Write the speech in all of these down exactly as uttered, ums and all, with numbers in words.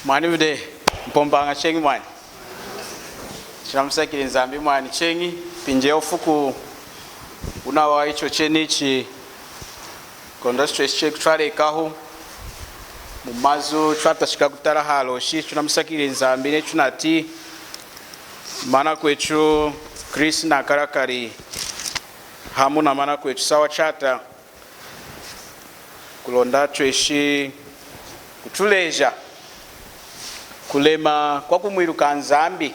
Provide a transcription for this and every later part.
Mwani vude, mpombaña cheñi mwani. Tunamusakilili Nzambi mwani cheñi, mpinji ya wufuku wunawahi chochenichi, kulonda chitweshi cheñi kutwalekahu mumazu twatachika kutala haloshi. Tunamusakilili Nzambi neyi tunatiyi, Mana kwetu Chris nakalakali hamu na mana kwetu Sawa Chata, kulonda atweshi kutuleja kulema kwakumwiluka Nzambi,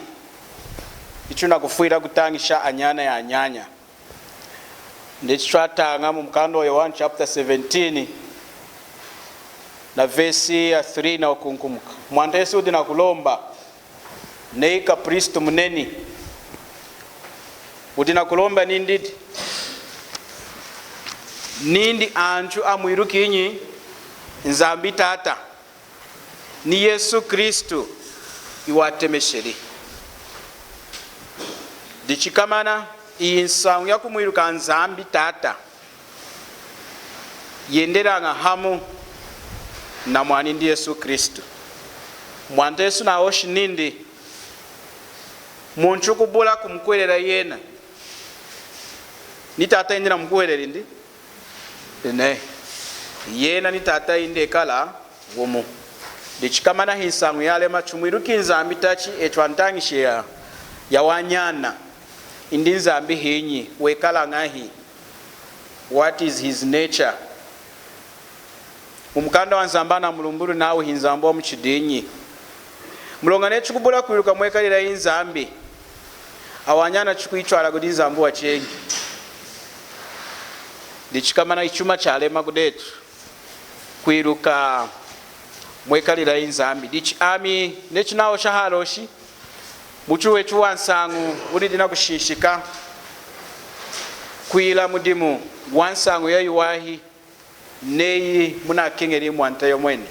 ichi tunakufwila kutañisha anyana anyanya. Neyi twataña mumukanda wa Yohana chapter seventeen na vesi ya three na kukunkumuka, Mwanta Yesu wudi nakulomba neyi kapristu muneni wudi nakulomba nindi, nindi antu amwiluki nyi? Nzambi Tata, ni Yesu Kristu iwatemesheli. Dichi komana iyi nsañu yakumwiluka Nzambi Tata yendelaña hamu na Mwanindi Yesu Kristu. Mwanta Yesu nahoshi nindi, muntu kubula kumukuhwelela yena, ni Tata yindi namukuhweleli ndi? Ine. Yena ni Tata yindi ekala wumu. Dichi komana hinsañu yalema, tumwiluki Nzambi tachi etu antañishi ya, ya wanyana. Indi Nzambi hinyi? Wekala ñahi? What is his nature? Mumukanda wa Nzambi anamulumbululi nawu hi Nzambi wamuchidinyi? Muloña neyi tukubula kwiluka mwekalilayi Nzambi, awanyana tukuyitwala kudi Nzambi wacheñi. Dichi komana ichi chuma chalema kudetu, kwiluka mwekalilayi Nzambi. Dichi ami neyi tunahosha haloshi, mutu wetu wansañu wunidi nakushinshika kwila mudimu wansañu yayiwahi neyi munakeñeli Mwanta yomweni.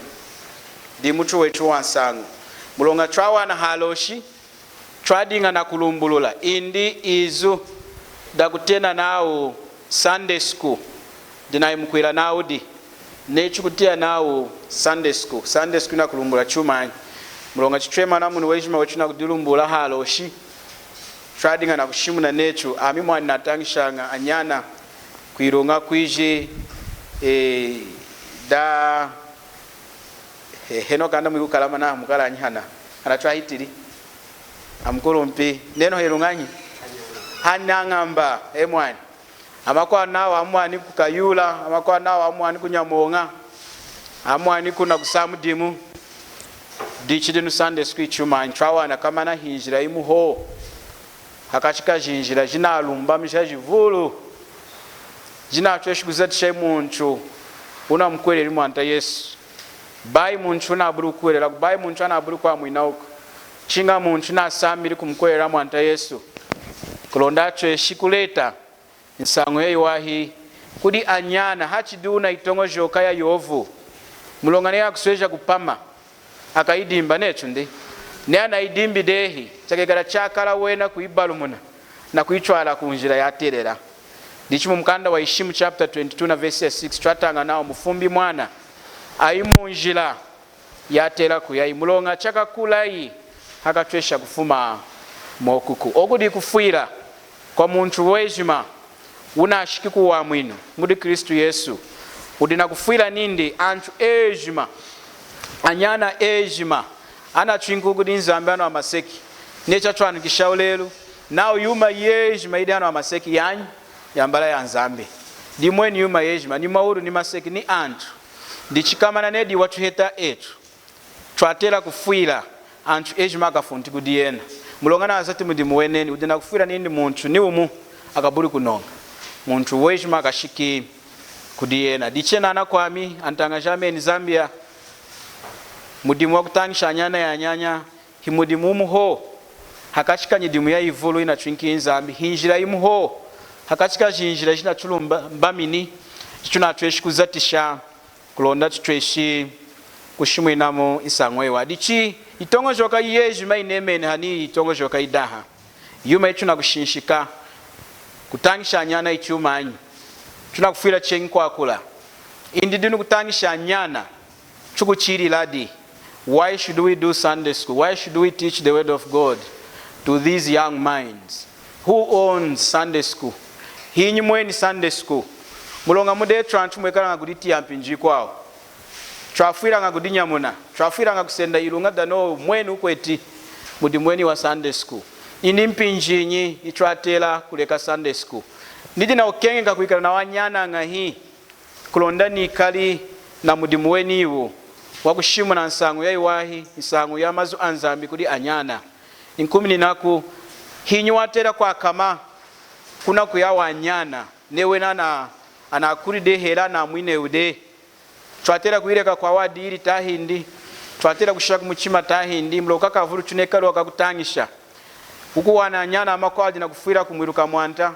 Dimu mutu wetu wansañu. Muloña twawana haloshi, twadiña nakulumbulula indi izu dakutena nawu Sunday school. Dinayi mukwila nawu di, neyi tukutiya nawu Sunday school, Sunday school yinakulumbulula chumanyi? Muloña chitwemana munu wejima wetu nakudilumbulula haloshi, twadiña nakushimuna netu, ami mwani natañishaña anyana kwiluña kwiji, e, da, he, henohu kanda mwikukalama na mukalanyi hana, hana twahitili, amukulumpi, nenu heluñanyi? Hanañamba, e mwani. Amakwawu nawu amwani ku Kayula, amakwawu nawu amwani ku Nyamoña, amwani kuna kusamudimu. Dichi dinu Sunday school ichumanyi? Twawana komana hinjila yimu hohu hakachi kajinjila jinalumbami jajivulu, jinatweshi kuzatisha muntu wunamukuhweleli Mwanta Yesu. Bayi muntu wunabuli kukuhwelelaku, bayi muntu anabuli kwamwinaku. Chiña muntu nasambili kumukuhwelela Mwanta Yesu, kulonda atweshi kuleta nsañu yayiwahi kudi anyana, hachidi wunayitoñojoka yayovu. Muloña neyi akusweja kupama, akayidimba netu ndi. Neyi anayidimbi dehi, chakekala chakala wena kuyibalumuna nakuyitwala kunjila yatelela. Dichi mumukanda wa Yishimu chapter twenty-two na verse ya six, twataña nawu mufumbi mwana ayi munjila yatela kuyayi, muloña chakakulayi hakatwesha kufuma mokuku. Oku dikufwila kwamuntu wejima wunashiki kuwamwinu mudi Kristu Yesu. Wudi nakufwila nindi antu ejima, anyana ejima anatwinki kudi Nzambi hanu hamaseki. Neyi chatwanukishawu lelu, nawu yuma yejima yidi hanu hamaseki yanyi? Yambala ya Nzambi. Dimweni yuma yejima, ni mawulu, ni maseki, ni antu. Dichi komana neyi diwatuheta etu, twatela kufwila antu ejima akafunti kudi yena. Muloña nazati mudimu weneni, wudi nakufwila nindi muntu niwumu akabuli kunoña. Muntu wejima akashiki kudi yena. Dichi enu anakwami, antaña jami eni Zambia, mudimu wakutañisha anyana anyanya hi mudimu wumu hohu hakachi kanyidimu yayivulu yinatwinki Nzambi, hi njila yimu hohu hakachi kajinjila jinatulumbamini, jitunatweshi kuzatisha kulonda tutweshi kushimwinamu nsañu yayiwahi. Dichi yitoñojoka yejima yinemeni hanu yitoñojoka yidaha. Yuma yitunakushinshika kutañisha anyana hichumanyi? Tunakufwila cheñi kwakula. Indi dinu kutañisha anyana, tukuchililadi? Why should we do Sunday school? Why should we teach the word of God to these young minds? Who owns Sunday school? Hinyi mweni Sunday school? Muloña mudi etu antu mwekalaña kuditiya mpinji yikwawu. Twafwilaña kudinyamuna, twafwilaña kusenda iluña danu, mweni wukweti mudi mweni wa Sunday school. Indi mpinjinyi yitwatela kuleka Sunday school? Nidi nakukeñeka kwikala nawanyana ñahi kulonda nikali namudimu weniwu wakushimuna nsañu yayiwahi, nsañu yamazu aNzambi kudi anyana? Nkumininaku, hinyi watela kwakama kunakuya wanyana, neyi wena ana, anakuli dehi hela anamwini dehi? Twatela kuyileka kwawu adili tahindi? Twatela kushiya kumuchima tahindi? Muloña kakavulu tunekali wakakutañisha. Wukuwana anyana amakwawu adi nakufwila kumwiluka Mwanta,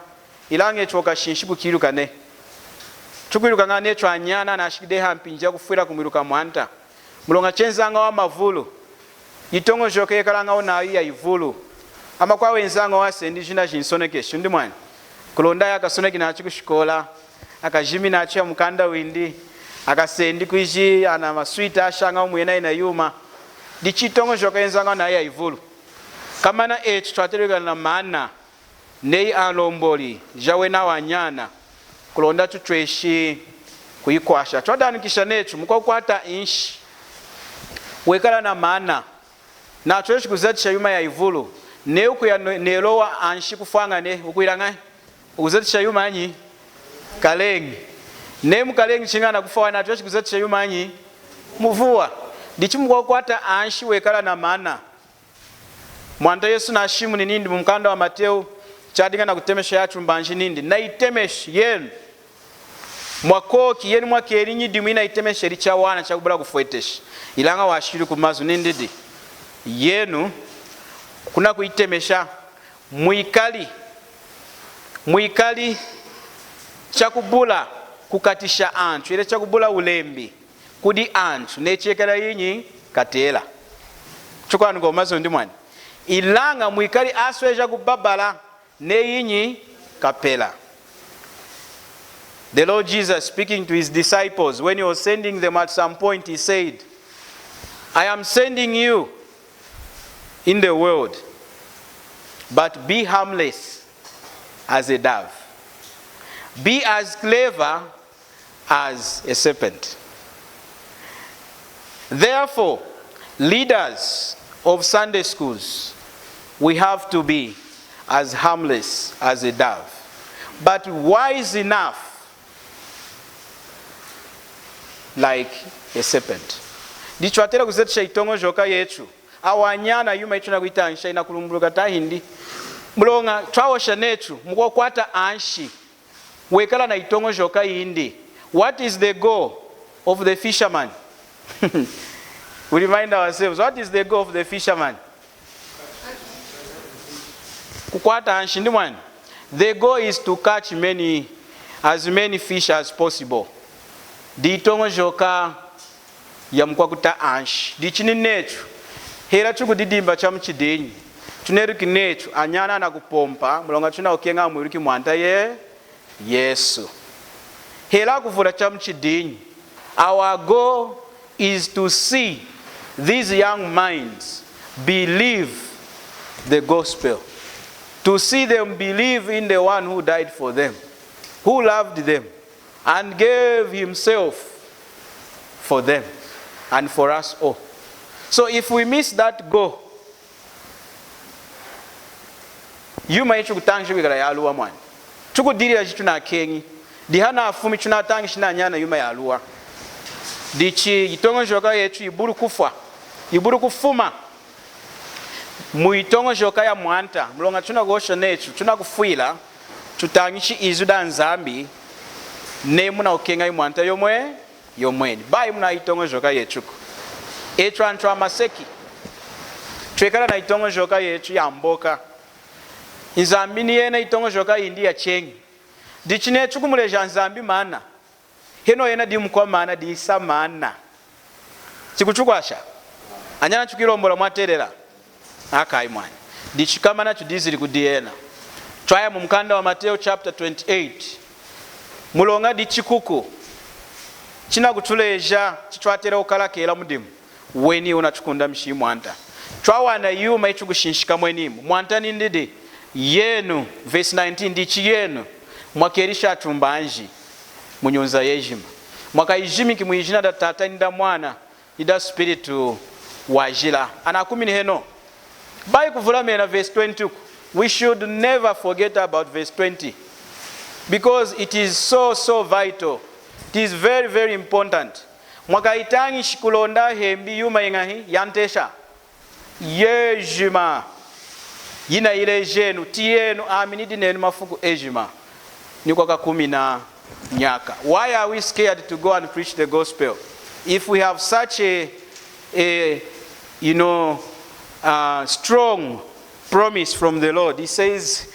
ilaña etu kashinshi kukiluka nehi. Tukwiluka ñahi netu anyana anashiki dehi hampinji yakufwila kumwiluka Mwanta? Muloña chenzañawu amavulu, yitoñojoka yekalañawu nayu yayivulu. Amakwawu enzañawu asendi jina jinsonekeshi, ndi mwani, kulonda aya akasoneki nachu kushikola, akajimi nachu yamukanda windi, akasendi kwiji ana maswiti ashañawu mwena yina yuma. Dichi yitoñojoka yenzañawu nayu yayivulu. Komana etu twatela kwikala namaana neyi alomboli jawena anyana kulonda tutweshi kuyikwasha. Twadanukisha netu mukwakukwata nshi wekala namaana natweshi kuzatisha yuma yayivulu, neyi wukuya ne-, nelowa anshi kufwaña nehi, wukwila ñahi? Wukuzatisha yumanyi? Kaleñi. Neyi mukaleñi chiña nakufwa wanyi, natweshi kuzatisha yumanyi? Muvuwa. Dichi mukwakukwata anshi wekala namaana, Mwanta Yesu nashimuni nindi mumukanda waMatewu, chadiña nakutemesha yatumbanji nindi, nayitemeshi yenu mwakoki, yenu mwakeli nyidimu yinayitemesheli chawana chakubula kufwetesha. Ilaña washili kumazu nindi di, yenu kunakwitemesha mwikali, mwikali chakubula kukatisha antu, yena chakubula wulembi kudi antu, neyi chekala yinyi? Katela. Tukwanuka mazu ndi mwani. Ilaña mwikali asweja kubabala, neyi yinyi? Kapela. The Lord Jesus speaking to his disciples when he was sending them at some point, he said, I am sending you in the world, but be harmless as a dove. Be as clever as a serpent. Therefore, leaders of Sunday schools, we have to be as harmless as a dove, but wise enough like a serpent. Dichi twatela kuzatisha yitoñojoka yetu. Awa anyana yuma yitunakuyitañisha yinakulumbuluka tahindi? Muloña twahosha netu mukwakukwata anshi wekala nayitoñojoka yindi. What is the goal of the fisherman? We remind ourselves, what is the goal of the fisherman? Kukwata anshi, ndi mwani. The goal is to catch many, as many fish as possible. Diyitoñojoka yamukwakuta anshi. Dichi ninetu, hela tukudidimba chamuchidinyi, tuneluki netu anyana anakupompa, muloña tunakukeña amwiluki Mwanta ye Yesu. Hela kuvula chamuchidinyi, our goal is to see these young minds believe the gospel, to see them believe in the one who died for them, who loved them, and gave himself for them and for us all. So if we miss that goal, yuma yitukutañisha kwikala yaluwa mwani. Tukudilila chitunakeñi. Dihanafumi tunatañishi nanyana yuma yaluwa. Dichi yitoñojoka yetu yibuli kufwa, yibuli kufuma muyitoñojoka ya Mwanta. Muloña tunakuhosha netu, tunakufwila tutañishi izu da Nzambi, neyi munakukeña Mwanta yomwe yomweni. Bayi muna yitoñojoka yetuku. Etu antu amaseki, twekala nayitoñojoka yetu yamboka. Nzambi niyena yitoñojoka yindi yacheñi. Dichi neyi tukumuleja Nzambi maana, henohu yena diyi mukwa maana, diyi sa maana. Chikutukwasha? Anyana, tukuyilombola mwatelela? Akayi mwani. Dichi komana tudizili kudi yena. Twaya mumukanda wa Mateo chapter twenty-eight. Muloña dichikuku chinakutuleja chitwatela kukalakela mudimu. weni wunachikundamishiyi Mwanta. Chwawana yuma yichikushinshika mwenimu. Mwanta nindi, yenu, verse nineteen, dichi yenu mwakelishi atumbanji munyunza yejima. Mwakayijimiki mwijina daTata, nidaMwana, nidaSpiritu Wajila. Anakuminihenu. Bayi kuvulamena verse twenty ku. We should never forget about verse twenty, because it is so, so vital. It is very, very important. Mwakayitañishi kulonda ahembi yuma yiñahi? Yantesha. Yejima. Yinayilejenu, tiyenu, ami nidi nenu mafuku ejima, nikwakakumina nyaka. Why are we scared to go and preach the gospel if we have such a, a you know, uh, strong promise from the Lord? He says,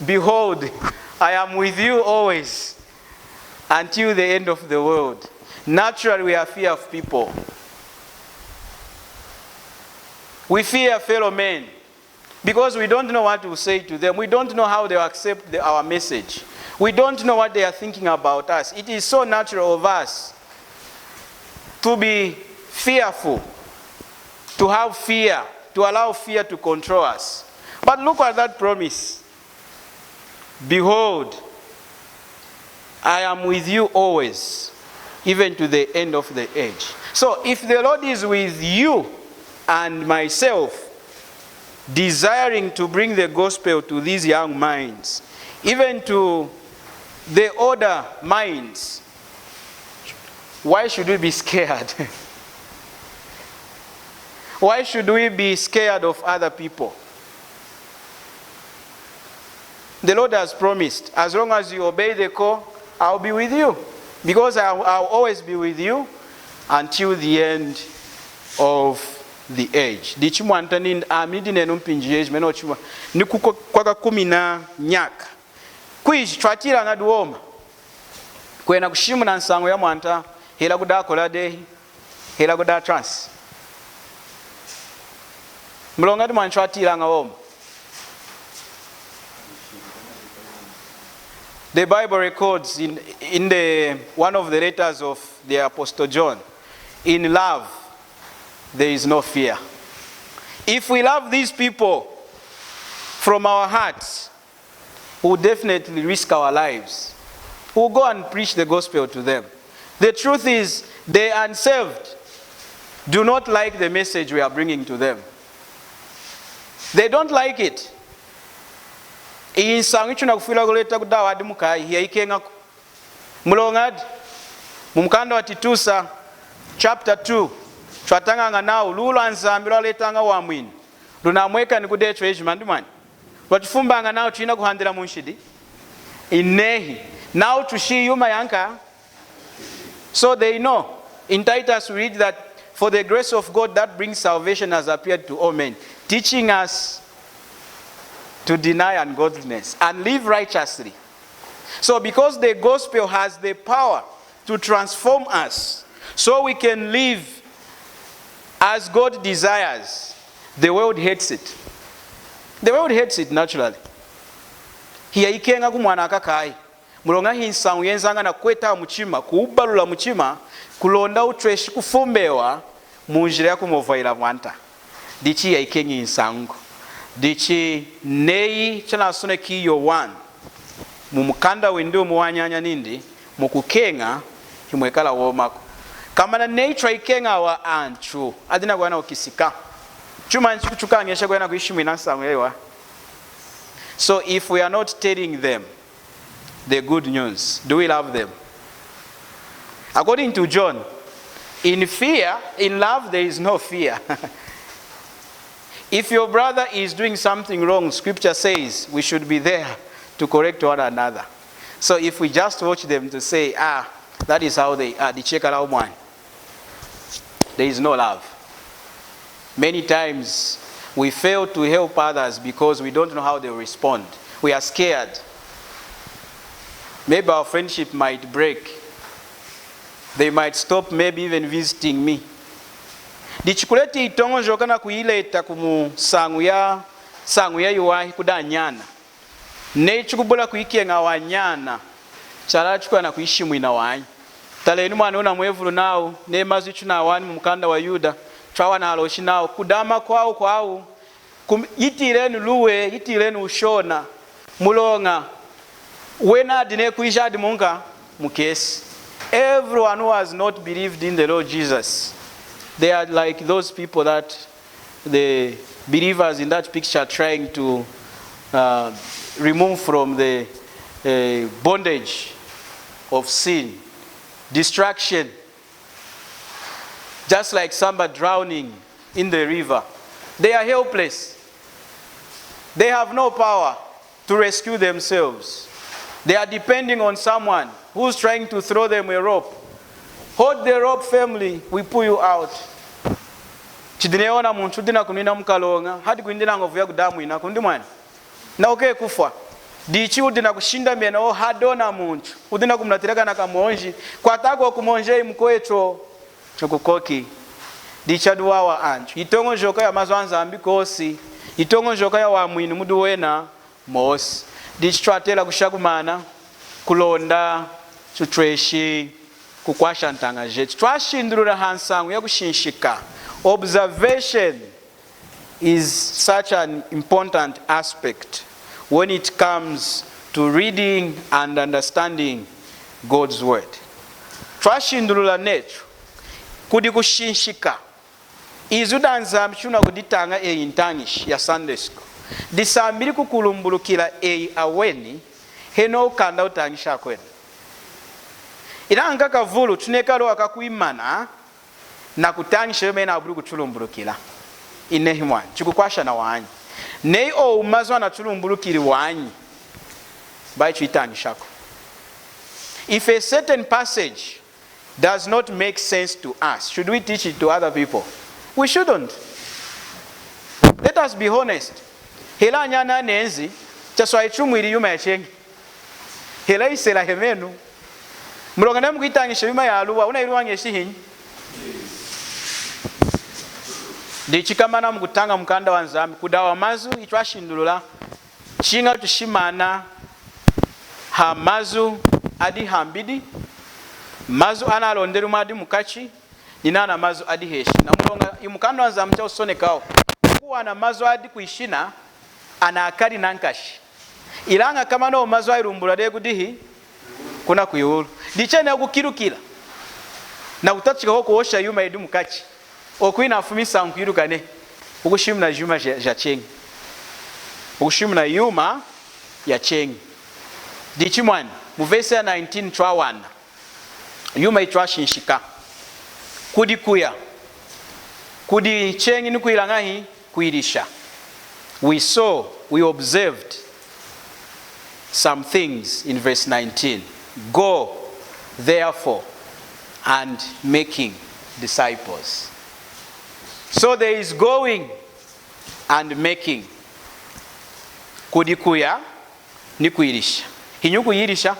"Behold, I am with you always, until the end of the world." Naturally, we are fearful people. We fear fellow men because we don't know what to say to them. We don't know how they will accept the, our message. We don't know what they are thinking about us. It is so natural of us to be fearful, to have fear, to allow fear to control us. But look at that promise. "Behold, I am with you always, even to the end of the age." So, if the Lord is with you and myself, desiring to bring the gospel to these young minds, even to the older minds, why should we be scared? Why should we be scared of other people? The Lord has promised, as long as you obey the call, I'll be with you. Because I'll, I'll always be with you until the end of the age. Dichi Mwanta nindi, ami nidi nenu mpinji yejima, enu chuma, ni ku-, kwakakumina nyaka. Kwiji, chwatilaña woma. Kwena kushimuna nsañu ya Mwanta, hela kuda Akoladi, hela kuda Trans. Muloña di mwani chwatilaña woma. The Bible records in, in the, one of the letters of the Apostle John, "In love, there is no fear." If we love these people from our hearts, we'll definitely risk our lives. We'll go and preach the gospel to them. The truth is, the unsaved do not like the message we are bringing to them. They don't like it. Iyi nsañu itunakufwila kuleta kudi awa adi mukayi, hiyayikeñaku. Muloñadi? Mu mukanda wa Titusa, chapter two, twatañaña nawu, luwi lwa Nzambi lwaletaña wamwinu lunamwekani kudi etu ejima, ndi mwani? Lwatufumbaña nawu twina kuhandila munshidi? Inehi. Nawu tushiyi yuma yanka. So they know. In Titus we read that, "For the grace of God that brings salvation has appeared to all men, teaching us to deny ungodliness and live righteously." So because the gospel has the power to transform us, so we can live as God desires, the world hates it. The world hates it naturally. Hiyayikeñaku mwana akakayi. Muloña hinsañu yenzaña nakukweta muchima, kuwubalula muchima, kulonda wutweshi kufumbewa munjila yakumwovwahila Mwanta. Dichi hiyayikeñi nsañu. Dichi neyi chanasoneki Yowanu mu mukanda windi wumu wanyanya nindi, mukukeña himwekala womaku. Komana neyi twayikeña awa antu adi nakuya nakukisika, chumanyi chikutukañesha kuya nakuyishimwina nsañu yayiwahi? So if we are not telling them the good news, do we love them? According to John, in fear, in love, there is no fear. If your brother is doing something wrong, scripture says we should be there to correct one another. So if we just watch them to say, "Ah, that is how they are," dichi chekala mwani. There is no love. Many times we fail to help others because we don't know how they will respond. We are scared. Maybe our friendship might break. They might stop maybe even visiting me. Dichi kuleta itoñojoka nakuyileta ku nsañu ya, nsañu yayiwahi kudi anyana. Neyi tukubula kuyikeña awa anyana, chalala tukuya nakuyishimwina wanyi. Talenu mwani wunamwevulu nawu, neyi mazu itunawani mu mukanda wa Yuda, Twawana aloshi nawu, kudama kwawu kwawu, kum-, yitilenu luwi, yitilenu wushona. Muloña wena adi neyi kwiji adi munka mukesi. Everyone who has not believed in the Lord Jesus, they are like those people that the believers in that picture trying to, uh, remove from the, uh, bondage of sin, destruction, just like somebody drowning in the river. They are helpless. They have no power to rescue themselves. They are depending on someone who's trying to throw them a rope. Hold the rope firmly, we pull you out. Chidi neyi ona muntu wudi nakunwina mukaloña, hadi kwindi nañovu yakudamwina, kundi mwana. Nawu kekufwa. Dichi wudi nakushindamena, o, hadi ona muntu wudi nakumunatila kana kamonji, kwataku kumonji, mukwetu, chokukoki. Dichi adi wawa antu. Yitoñojoka yamazu aNzambi kwosi. Yitoñojoka yawamwinu mudi wena mwosi. Dichi twatela kushakumana kulonda tutweshi kukwasha ntaña jetu. Twashindulula hansañu yakushinshika. Observation is such an important aspect when it comes to reading and understanding God's word. Twashindulula netu, kudi kushinshika. Izu daNzambi tunakuditaña eyi ntañishi ya Sunday school, disambili kukulumbulukila eyi aweni, henohu kanda wutañishi akwenu. Ilaña kavulu tunekali wakakwimana nakutañisha yuma yinabuli kutulumbulukila. Inehi mwani, chikukwasha nawanyi. Neyi owu mazu anatulumbulukili wanyi, bayi twitañishaku. If a certain passage does not make sense to us, should we teach it to other people? We shouldn't. Let us be honest. Hela anyana anenzi, chaswayi chumwili yuma yacheñi. Hela isela hemenu. Muloña neyi mukuyitañisha yuma yaluwa, wunayiluwañeshi hinyi? Dichi komana mukutaña mukanda waNzambi, kudi awa mazu itwashindulula, chiña tushimana hamazu adi hambidi, mazu analondeli mwadi mukachi, ninana mazu adi heshi. Namuloña iwu mukanda waNzambi chawusonekawu, kuwana mazu adi kwishina anakali nankashi. Ilaña komana awa mazu ayilumbulula dehi kudihi? Kuna kwiwulu. Dichi neyi wukukilukila nakutachika hohu kuhosha yuma yidi mukachi, okwinafumisa nkwiluka nehi, wukushimuna yuma ja, jacheñi. Wukushimuna yuma yacheñi. Dichi mwani, mu verse ya nineteen twawana yuma yitwashinshika. Kudi kuya, kudi cheñi nikwila ñahi? Kwilisha. We saw, we observed some things in verse nineteen. Go, therefore, and making disciples. So there is going and making. Kudi kuya nikwilisha. Hinyi wukuyilisha?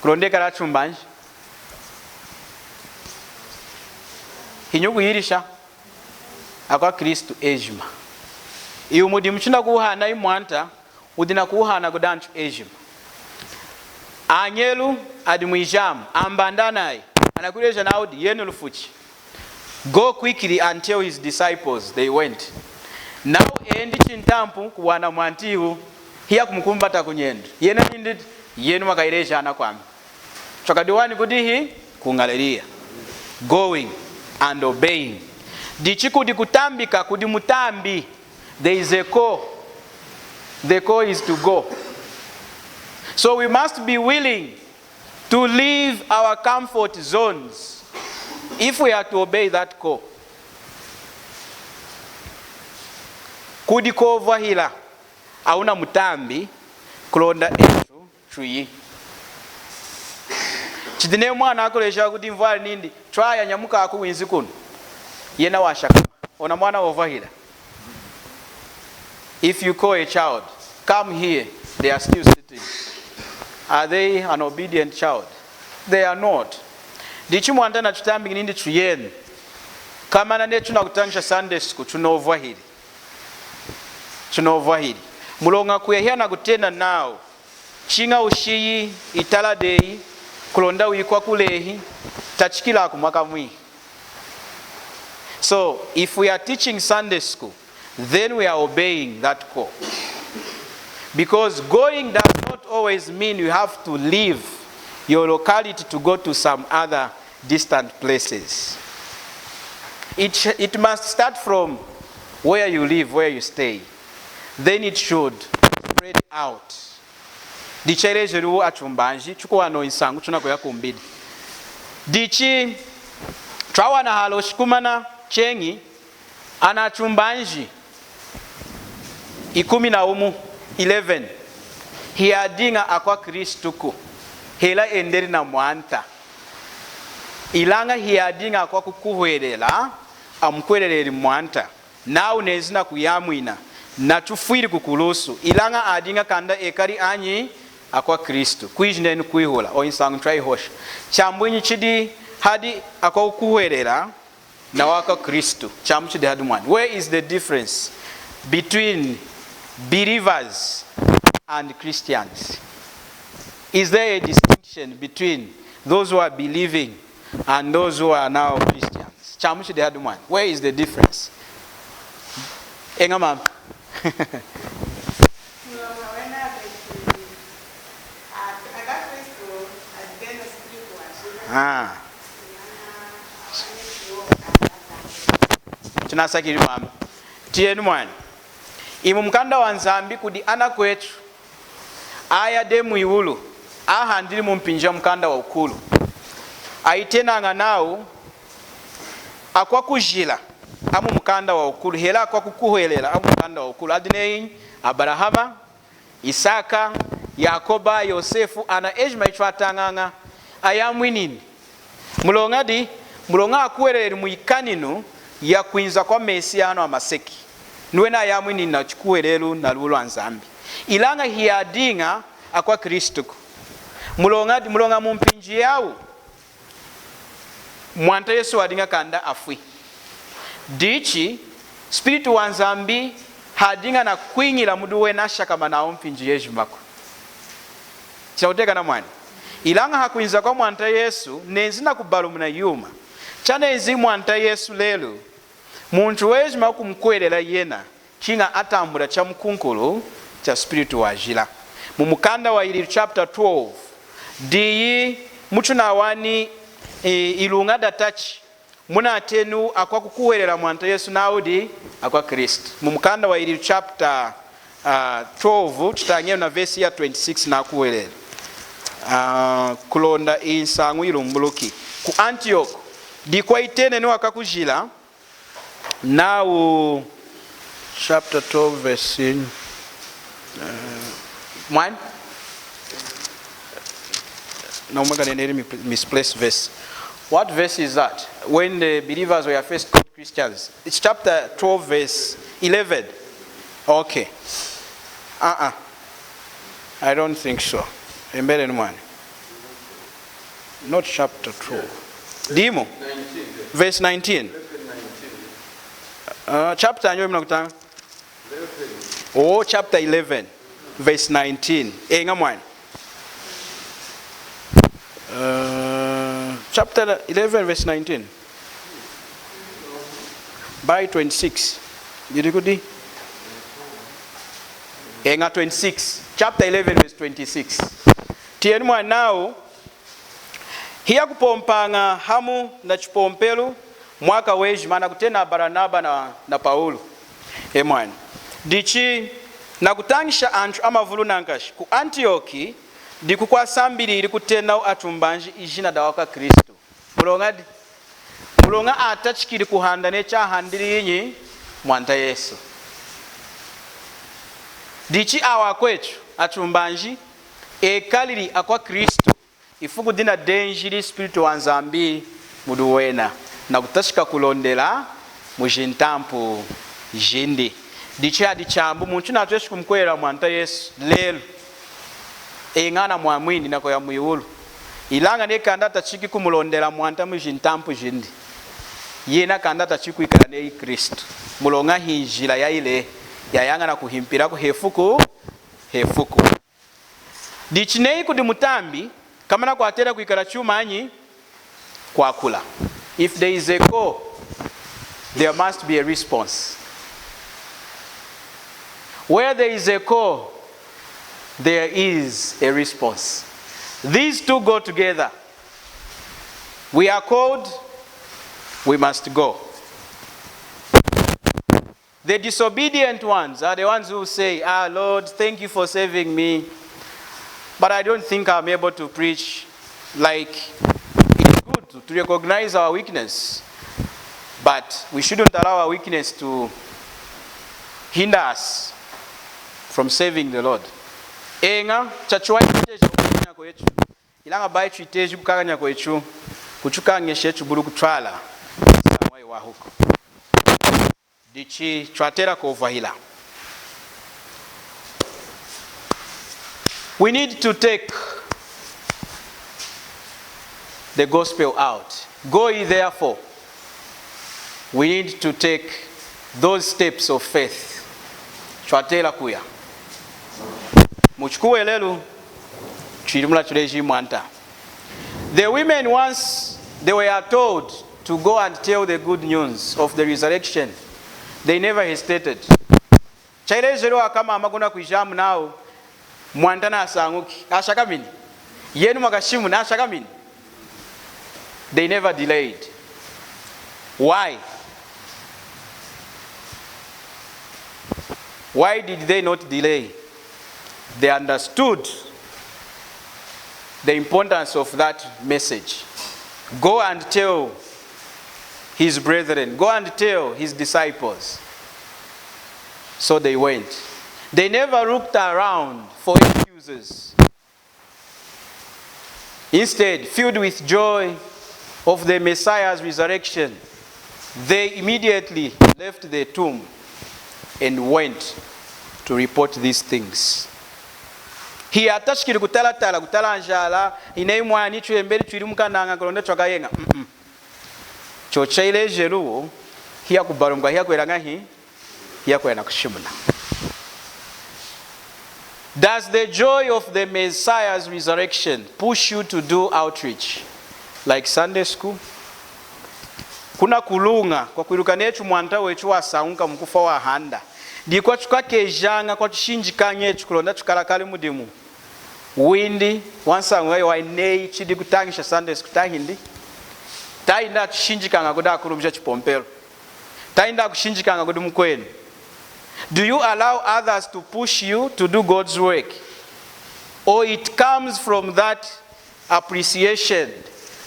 Kulonda wekali atumbanji? Hinyi wukuyilisha? AkwaKristu ejima. Iwu mudimu tunakuwuhana hi Mwanta, wudi nakuwuhana kudi antu ejima. Añelu adi mwijamu, ambanda anayi, anakuyileja nawu di, yenu lufuchi. Go quickly and tell his disciples. They went. Nawu endi chintampu kuwana Mwanta iwu, hiyakumukumbata kunyendu. Yena nindi, yenu mwakayileja anakwami. Twakadiwana kudihi? Ku Galileya. Going and obeying. Dichi kudi kutambika, kudi mutambi. There is a call. The call is to go. So we must be willing to leave our comfort zones if we are to obey that call. Kudi kwovwahila, awuna mutambi, kulonda etu tuyi. Chidi neyi mwana akuleja kudi mvwali nindi, twaya, nyamuka ku winzi kunu. Yena washakama. Ona mwana wovwahila. If you call a child, come here, they are still sitting. Are they an obedient child? They are not. Dichi Mwanta natutambiki nindi tuyenu. Komana neyi tunakutañisha Sunday school, tunovwahili. Tunovwahili. Muloña kuya hiyanakutena nawu, chiña wushiyi itala deyi, kulonda wiyi kwakulehi, tachikila kumwakamwihi. So, if we are teaching Sunday school, then we are obeying that call. Because going does not always mean you have to leave your locality to go to some other distant places. It, it must start from where you live, where you stay. Then it should spread out. Dichi chelejeluwu atumbanji, tukuwana nsañu tunakuya kumbidi. Dichi twawana halo shikumana cheñi, ana atumbanji ikumi na wumu, eleven, hiyadiña akwaKristuku, hela endeli na Mwanta. Ilaña hiyadiña akwakukuhwelela, amukuhweleleli Mwanta. Nawu nenzi nakuyamwina, natufwili kukulusu, ilaña adiña kanda ekali anyi? AkwaKristu. Kwiji nenu kwihula, oyi nsañu twayihosha. Chambwinyi chidi hadi akwakukuhwelela na akwaKristu? Chamu chidi hadi mwani. Where is the difference between believers and Christians? Is there a distinction between those who are believing and those who are now Christians? Chamu chidi hadi mwani. Where is the difference? Eña mama. Ah. Tunasakilili mama. Tiyenu mwani. Imu mukanda wa Nzambi kudi anakwetu aya dehi mwiwulu, ahandili mumpinji ya mukanda wa wukulu. Ayitenaña nawu akwakujila amu mukanda wa wukulu, hela akwakukuhwelela amu mukanda wa wukulu, adi neyi Abarahama, Isaka, Yakoba, Yosefu, ana ejima itwatañaña, ayamwinini. Muloña di, muloña akuhweleleli mwikaninu ya kwinza kwa Mesiya hanu hamaseki. Niwena ayamwinini na chikuhwelelu na luwi lwa Nzambi. Ilaña hiyadiña akwaKristuku. Muloña di, muloña mumpinji yawu Mwanta Yesu wadiña kanda afwi. Dichi, Spiritu wa Nzambi hadiña nakwiñila mudi wena, ashakama nawu mpinji yejimaku. Chinakutiyakana mwani. Ilaña hakwinza kwa Mwanta Yesu, nenzi nakubalumuna yuma. Chanenzi Mwanta Yesu lelu, muntu wejima wukumukuhwelela yena, chiña atambula chamukunkulu cha Spiritu Wajila. Mu mukanda wa Yililu chapter twelve, diyi mutunawani, e, iluña datachi munatenu akwakukuhwelela Mwanta Yesu nawu di akwaKristu. Mu mukanda wa Yililu chapter, ah, twelve, tutañenu na verse ya twenty-six nakuhwelela. Ah, kulonda iyi nsañu yilumbuluki. Ku Antioch, dikwayitenenuwu akakujila, nawu chapter twelve verse, uh, one. No, mwaka nene ili mi-, misplaced verse. What verse is that? When the believers were first called Christians. It's chapter twelve verse eleven. Okay. Uh-uh. I don't think so. Embereni mwani. Not chapter twelve. Dimu? Verse nineteen. Uh, chapter anyo munakutaña? Oh, chapter eleven, verse nineteen. Eña mwani. Uh, chapter eleven, verse nineteen. By twenty-six. Yili kudi? Eña, twenty-six. Chapter eleven, verse twenty-six. Tiyenu mwani nawu, hiyakupompaña hamu nachipompelu mwaka wejima, nakutena Baranaba na, na Paulu. E mwani. Dichi nakutañisha antu amavulu nankashi ku Antioch, dikukwasambilili kutenawu atumbanji ijina dawakwaKristu. Muloña di? Muloña atachikili kuhanda neyi chahandili yinyi? Mwanta Yesu. Dichi awa akwetu, atumbanji, ekalili akwaKristu, ifuku dina denjili Spiritu wa Nzambi mudi wena, nakutachika kulondela mujintampu jindi. Dichi hadi chaambu muntu natweshi kumukuhwelela Mwanta Yesu lelu, eña anamwamwini nakuya mwiwulu. Ilaña neyi kanda atachiki kumulondela Mwanta mujintampu jindi, yena kanda atachiki kwikala neyi Kristu. Muloña hinjila yayilehi, yayaña nakuhimpilaku hefuku hefuku. Dichi neyi kudi mutambi, komana kwatela kwikala chumanyi? Kwakula. If there is a call, There must be a response. Where there is a call, there is a response. These two go together. We are called, we must go. The disobedient ones are the ones who say, "Ah, Lord, thank you for saving me, but I don't think I'm able to preach." Like, it's good to recognize our weakness, but we shouldn't allow our weakness to hinder us from serving the Lord. Eña, chachiwahi chiteji kukakanya kwetu. Ilaña bayi chiteji kukakanya kwetu, kuchukañesha chibulu kutwala. Samwai wahuku. Dichi twatela kwovwahila. We need to take the gospel out. Go ye therefore. We need to take those steps of faith. Twatela kuya. Muchikuhwelelu, chidi mula tuleji mwanta. The women, once they were told to go and tell the good news of the resurrection, they never hesitated. Chayilejeluwu akamama kunakwija nawu, mwanta nasañuki, ashakamini. Yenu mwakashimuna, ashakamini. They never delayed. Why? Why did they not delay? They understood the importance of that message. Go and tell his brethren, go and tell his disciples. So they went. They never looked around for excuses. Instead, filled with joy of the Messiah's resurrection, they immediately left the tomb and went to report these things. Hiyatachikili kutalatala, kutalanjala, ineyi mwani, twembeli, twili mukanaña kulonda twakayeña. Mm-mm. Chochu chayilejeluwu, hiyakubalumuka, hiyakwila ñahi, hiyakwila nakushimuna. Does the joy of the Messiah's resurrection push you to do outreach, like Sunday school? Kuna kuluña kwakwiluka netu mwanta wetu wasañuka mukufwa, wahanda, dikwatukakejaña, kwatushinjikaña etu kulonda tukalakali mudimu windi wansañu yayiwahi, neyi chidi kutañisha Sunday school, tahindi? Tahindi atushinjikaña kudi akulumpi chachipompelu? Tahindi akushinjikaña kudi mukwenu? Do you allow others to push you to do God's work? Or it comes from that appreciation,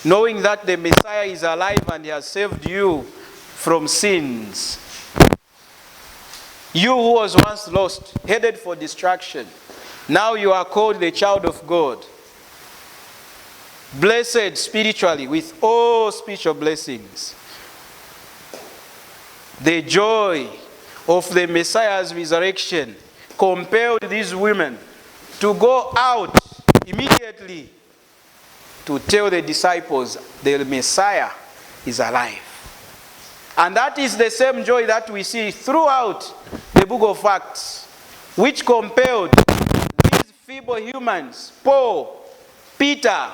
knowing that the Messiah is alive and he has saved you from sins? You who was once lost, headed for destruction, now you are called the child of God, blessed spiritually with all spiritual blessings. The joy of the Messiah's resurrection compelled these women to go out immediately to tell the disciples the Messiah is alive. And that is the same joy that we see throughout the book of Acts, which compelled these feeble humans, Paul, Peter,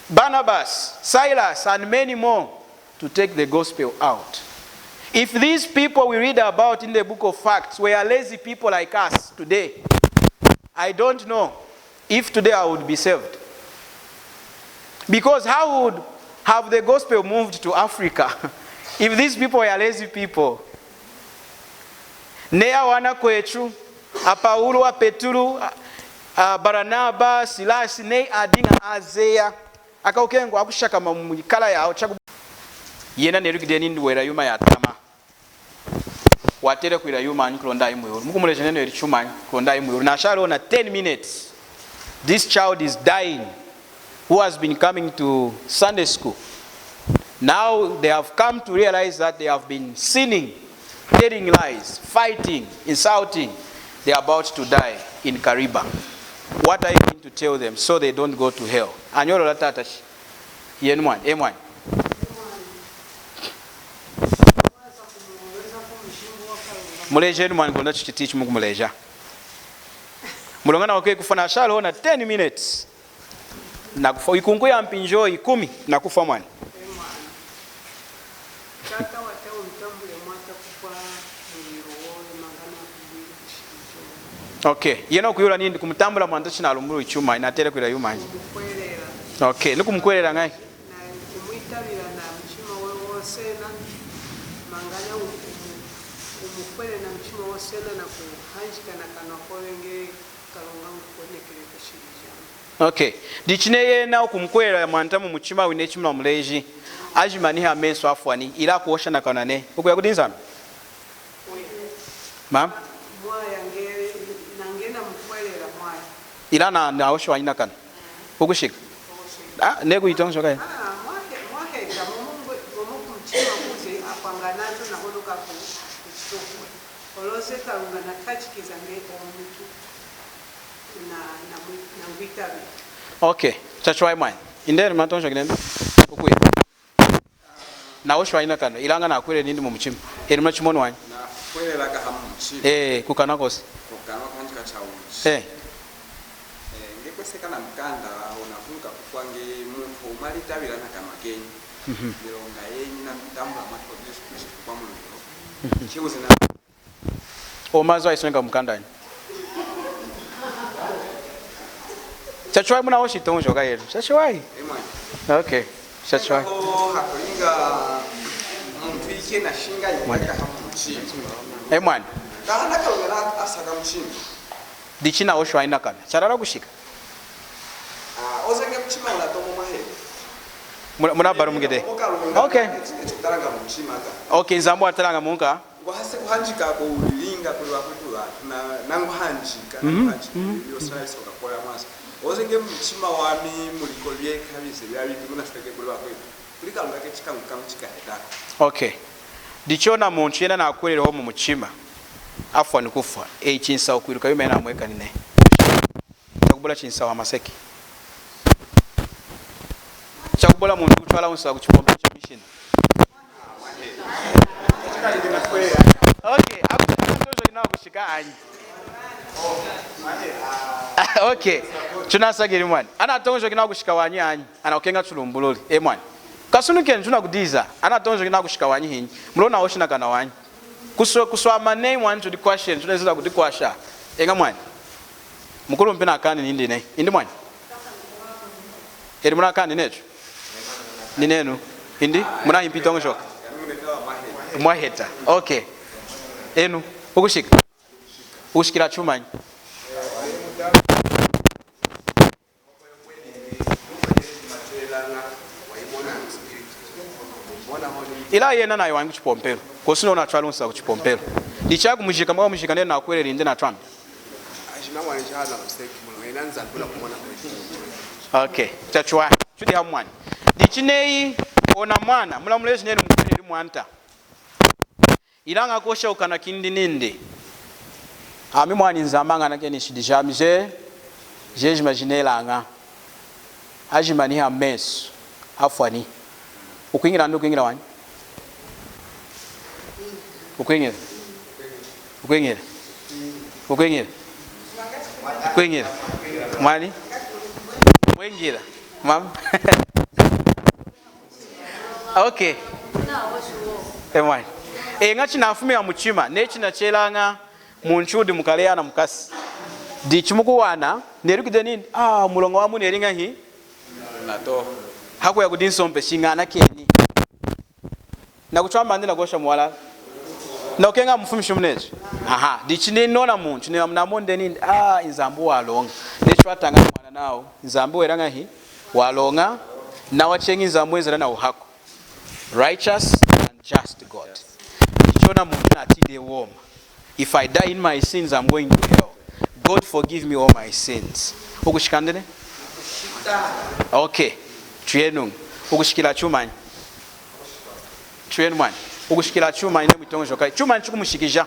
Barnabas, Silas, and many more, to take the gospel out. If these people we read about in the book of Acts were lazy people like us today, I don't know if today I would be saved. Because how would have the gospel moved to Africa if these people were lazy people? Neyi awana kwetu, aPaulu, aPetulu, a, aBaranaba, Silasi, neyi adiña azeya, akawukeña akushakama muyikala yawu chaku. Yena neluki dehi nindi wela yuma yatama. Watela kwila yumanyi kulonda ayi mwiwulu? Mukumuleja nenu eli chumanyi kulonda ayi mwiwulu? Nashali ona ten minutes. This child is dying, who has been coming to Sunday school. Now they have come to realize that they have been sinning, telling lies, fighting, insulting. They are about to die in Kariba. What are you going to tell them so they don't go to hell? Anyolola tata chi. Yenu mwani, e mwani. Mulejenu mwani kulonda chichiti chimukumuleja. Muloña nawa kekufwa, nashali ona ten minutes. Nakufwa, ikunku yampinji ikumi, nakufwa mwani. Okay. Yena wukuyula nindi kumutambula Mwanta chinalumbululi chumanyi, natela kwila yumanyi? Okay. Nikumukuhwelela ñahi? Okay. Dichi neyi yena wukumukuhwelela Mwanta mumuchima windi, chimunamuleji, ajimanihi hamesu afwani, ilaña kuhosha nakanwa nehi wukuya kudi Nzambi? Mama? Ilaña na, nahoshi wanyi nakanwa. Wukushika? Ah, neyi kuyitoñojoka. Okay. Chachiwahi mwani. Indi enu munatoñojoki nenu? Wukuya. Nahoshi wanyi nakanwa, ilaña nakwila nindi mumuchima. Enu munachimoni wanyi? Nakukuhwelelaku mumuchima. Eh, kukanwa kosi. Kukanwa kwanyi kachawuchi. Eh. Eh, nge kweseka na mukanda, wunavuluka kufwa nge muntu wumalitambwila nakanwa kenyi. Mhm. Milonga yenyi nakutambula Mwanta Yesu Kristu kufwa mululo. Mhm. Chiuzi na Owu mazu ayisoneka mumukandanyi? Chachiwahi munahoshi yitoñojoka yenu. Chachiwahi. Emwani. Okay. Chachiwahi. Aho hakulinga muntu ikena shinga mwani. Yikaka mumuchima. Emwani. Kahana kalumela asaka muchima. Dichi nahoshi wanyi nakanwa. Chalala kushika. Ah, ozenge muchima wunatomu mwahela. Muna, munabalumukidi. Okay. Echi, echi kutalanga mumuchima ka. Okay, Nzambi watalaña munka. Ngwahase kuhanjika ko ulinga kuli wakwetu vatu, na, nanguhanjika, mhm, nanguhanjika, mhm, yosi na yosi wakakola mwasa. Ozenge muchima wami muliko vyeka vize vya vindi munasiteke kuli vakwetu. Kuli Kalunga kechi kañu kamu chikaheta. Okay. Dichi ona muntu yena nakuhweleli hohu mumuchima, afwa nikufwa, eyi chinsahu kwiluka yuma yinamwekanini. Chakubula chinsahu hamaseki. Chakubula muntu kutwala wunsahu kuchipompelu cha mission. Okay, akushika, anatoñojoki nawu kushika wanyi. Okay, tunasakilili mwani. Anatoñojoki nawu kushika wanyi anyi. Anakukeña tulumbululi. E mwani. Kasunukenu tunakudiza. Anatoñojoki nawu kushika wanyi hinyi. Muloña nahoshi nakanwa wanyi. Kuswa-, kuswama neyi mwani tudikwashenu, tunezeza kudikwasha. Eña mwani. Mukulumpi nakaani nindi nehi. Indi mwani. Edi munakaani netu. Ninenu. Indi munahimpi yitoñojoka. Mwaheta. Okay. Enu. Wukushika. Wukushikila chumanyi? Ilaña yena nayi wanyi kuchipompelu. Kosi nona atwala wunsahu kuchipompelu. Dichi akumujika, mwakumujika nenu nakuhweleli indi natwambi. Okay. Chachiwahi. Tudi hamu mwani. Dichi neyi ona mwana, munamuleji nenu mukuhweleli Mwanta. Ilaña kuhosha kukanwa kindi nindi, ami mwani Nzambi ñanakeni nshidi jami je-, jejima jinelaña. Ajimanihi hamesu afwani. Wukwiñila indi wukwiñila wanyi? Wukwiñila. Wukwiñila. Wukwiñila. Wukwiñila. Mwani? Mwiñila. Mama? Okay. E mwani. Eña chinafumi hamuchima, neyi chinachelaña muntu wudi mukaleya na mukasi. Dichi mukuwana, neluki dehi nindi, ah, muloña wami wuneli ñahi? Natoha. Hakuya kudi nsompeshi ñanakeni. Nakutwamba indi nakuhosha mwalala. Nakukeña amufumishi munetu. Aha, dichi neyi ona muntu, neyi munamoni dehi nindi, ah, Nzambi waloña. Neyi chwataña mwana nawu, Nzambi wela ñahi? Waloña, nawa cheñi Nzambi wenzela nawu haku. Righteous and just God. Dichi ona muntu natiyi dehi woma. If I die in my sins, I'm going to hell. God forgive me all my sins. Wukushika indi nehi? Okay. Tuyenu. Wukushikila chumanyi? Tuyenu mwani. Wukushikila chumanyi neyi mwitoñojoka? Chumanyi chikumushikija?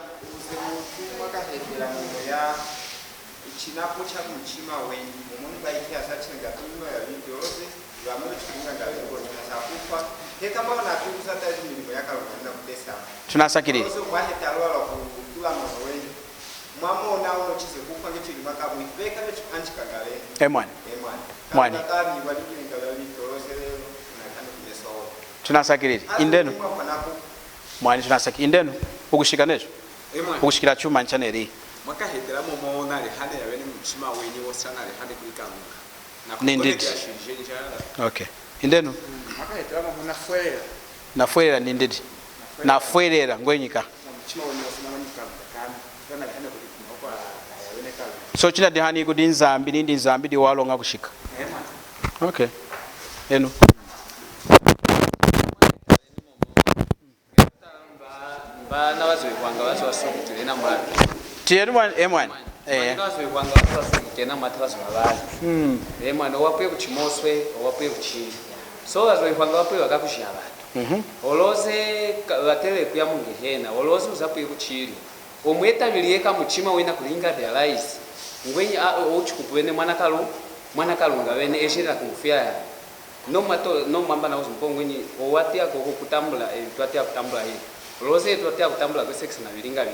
Ichinapo cha kumuchima wenyi, mumoni bayi kiyasa chinga tulima ya vindi yoloze, vamwe chikunga nga vindi yoloze, nasa kufwa, heka mwa na tukuza tazi milimo ya Kalunga na kutesa. Tunasakilili. Yoloze mwaheta lwala kutula mwana wenyi. Mwamona uno chize kufwa nge chili makabu, veka ve chipanchika ngale. E mwani. E mwani. Mwani. Kalunga kami, wali kilinga vya vindi yoloze lelo, na kami kumeso. Tunasakilili. Indenu. Mwafwa naku. Mwani tunasaki. Indenu, ukushika necho. Emwa. Ukushikila chuma nchaneli. Mwakahitila momo nalihane yawene muchima wenyi wosi nalihane kuli Kalunga. Nindidi. Okay. Indenu. Mm, mwakahitila momo nafwelela. Nafwelela nindidi. Nafwelela. Nafwelela ngwenyika. Muchima wenyi wosi nalihane kuli Kalunga. So chinadihani kudi Nzambi, nindi Nzambi diwaloña kushika. Okay. Enu. Mba nabazoihwanga bazo basukutile na mwata. Tiyenu mwani, e mwani. Eh. Mba nabazoihwanga bazo basukutile na mwata bazo babali. Mm. E mwani, owapwe kuchimoswe, owapwe kuchili. So bazoihwanga bapwe bakakushi abantu. Mhm. Oloze ka-, batele kuya mu Ngehena, oloze uzapwe kuchili. Omweta biliye ka muchima wina kulinga realize. Ngwenyi a, o, uchikupu wene mwana kalu, mwana kalunga wene, eshira kumufia ya. No mwato, no mwamba na uzu mukongwe nyi, owatiya koko kutambula, eh, twatiya kutambula hii. Oloze twatiya kutambula kwe sex na bilinga bi.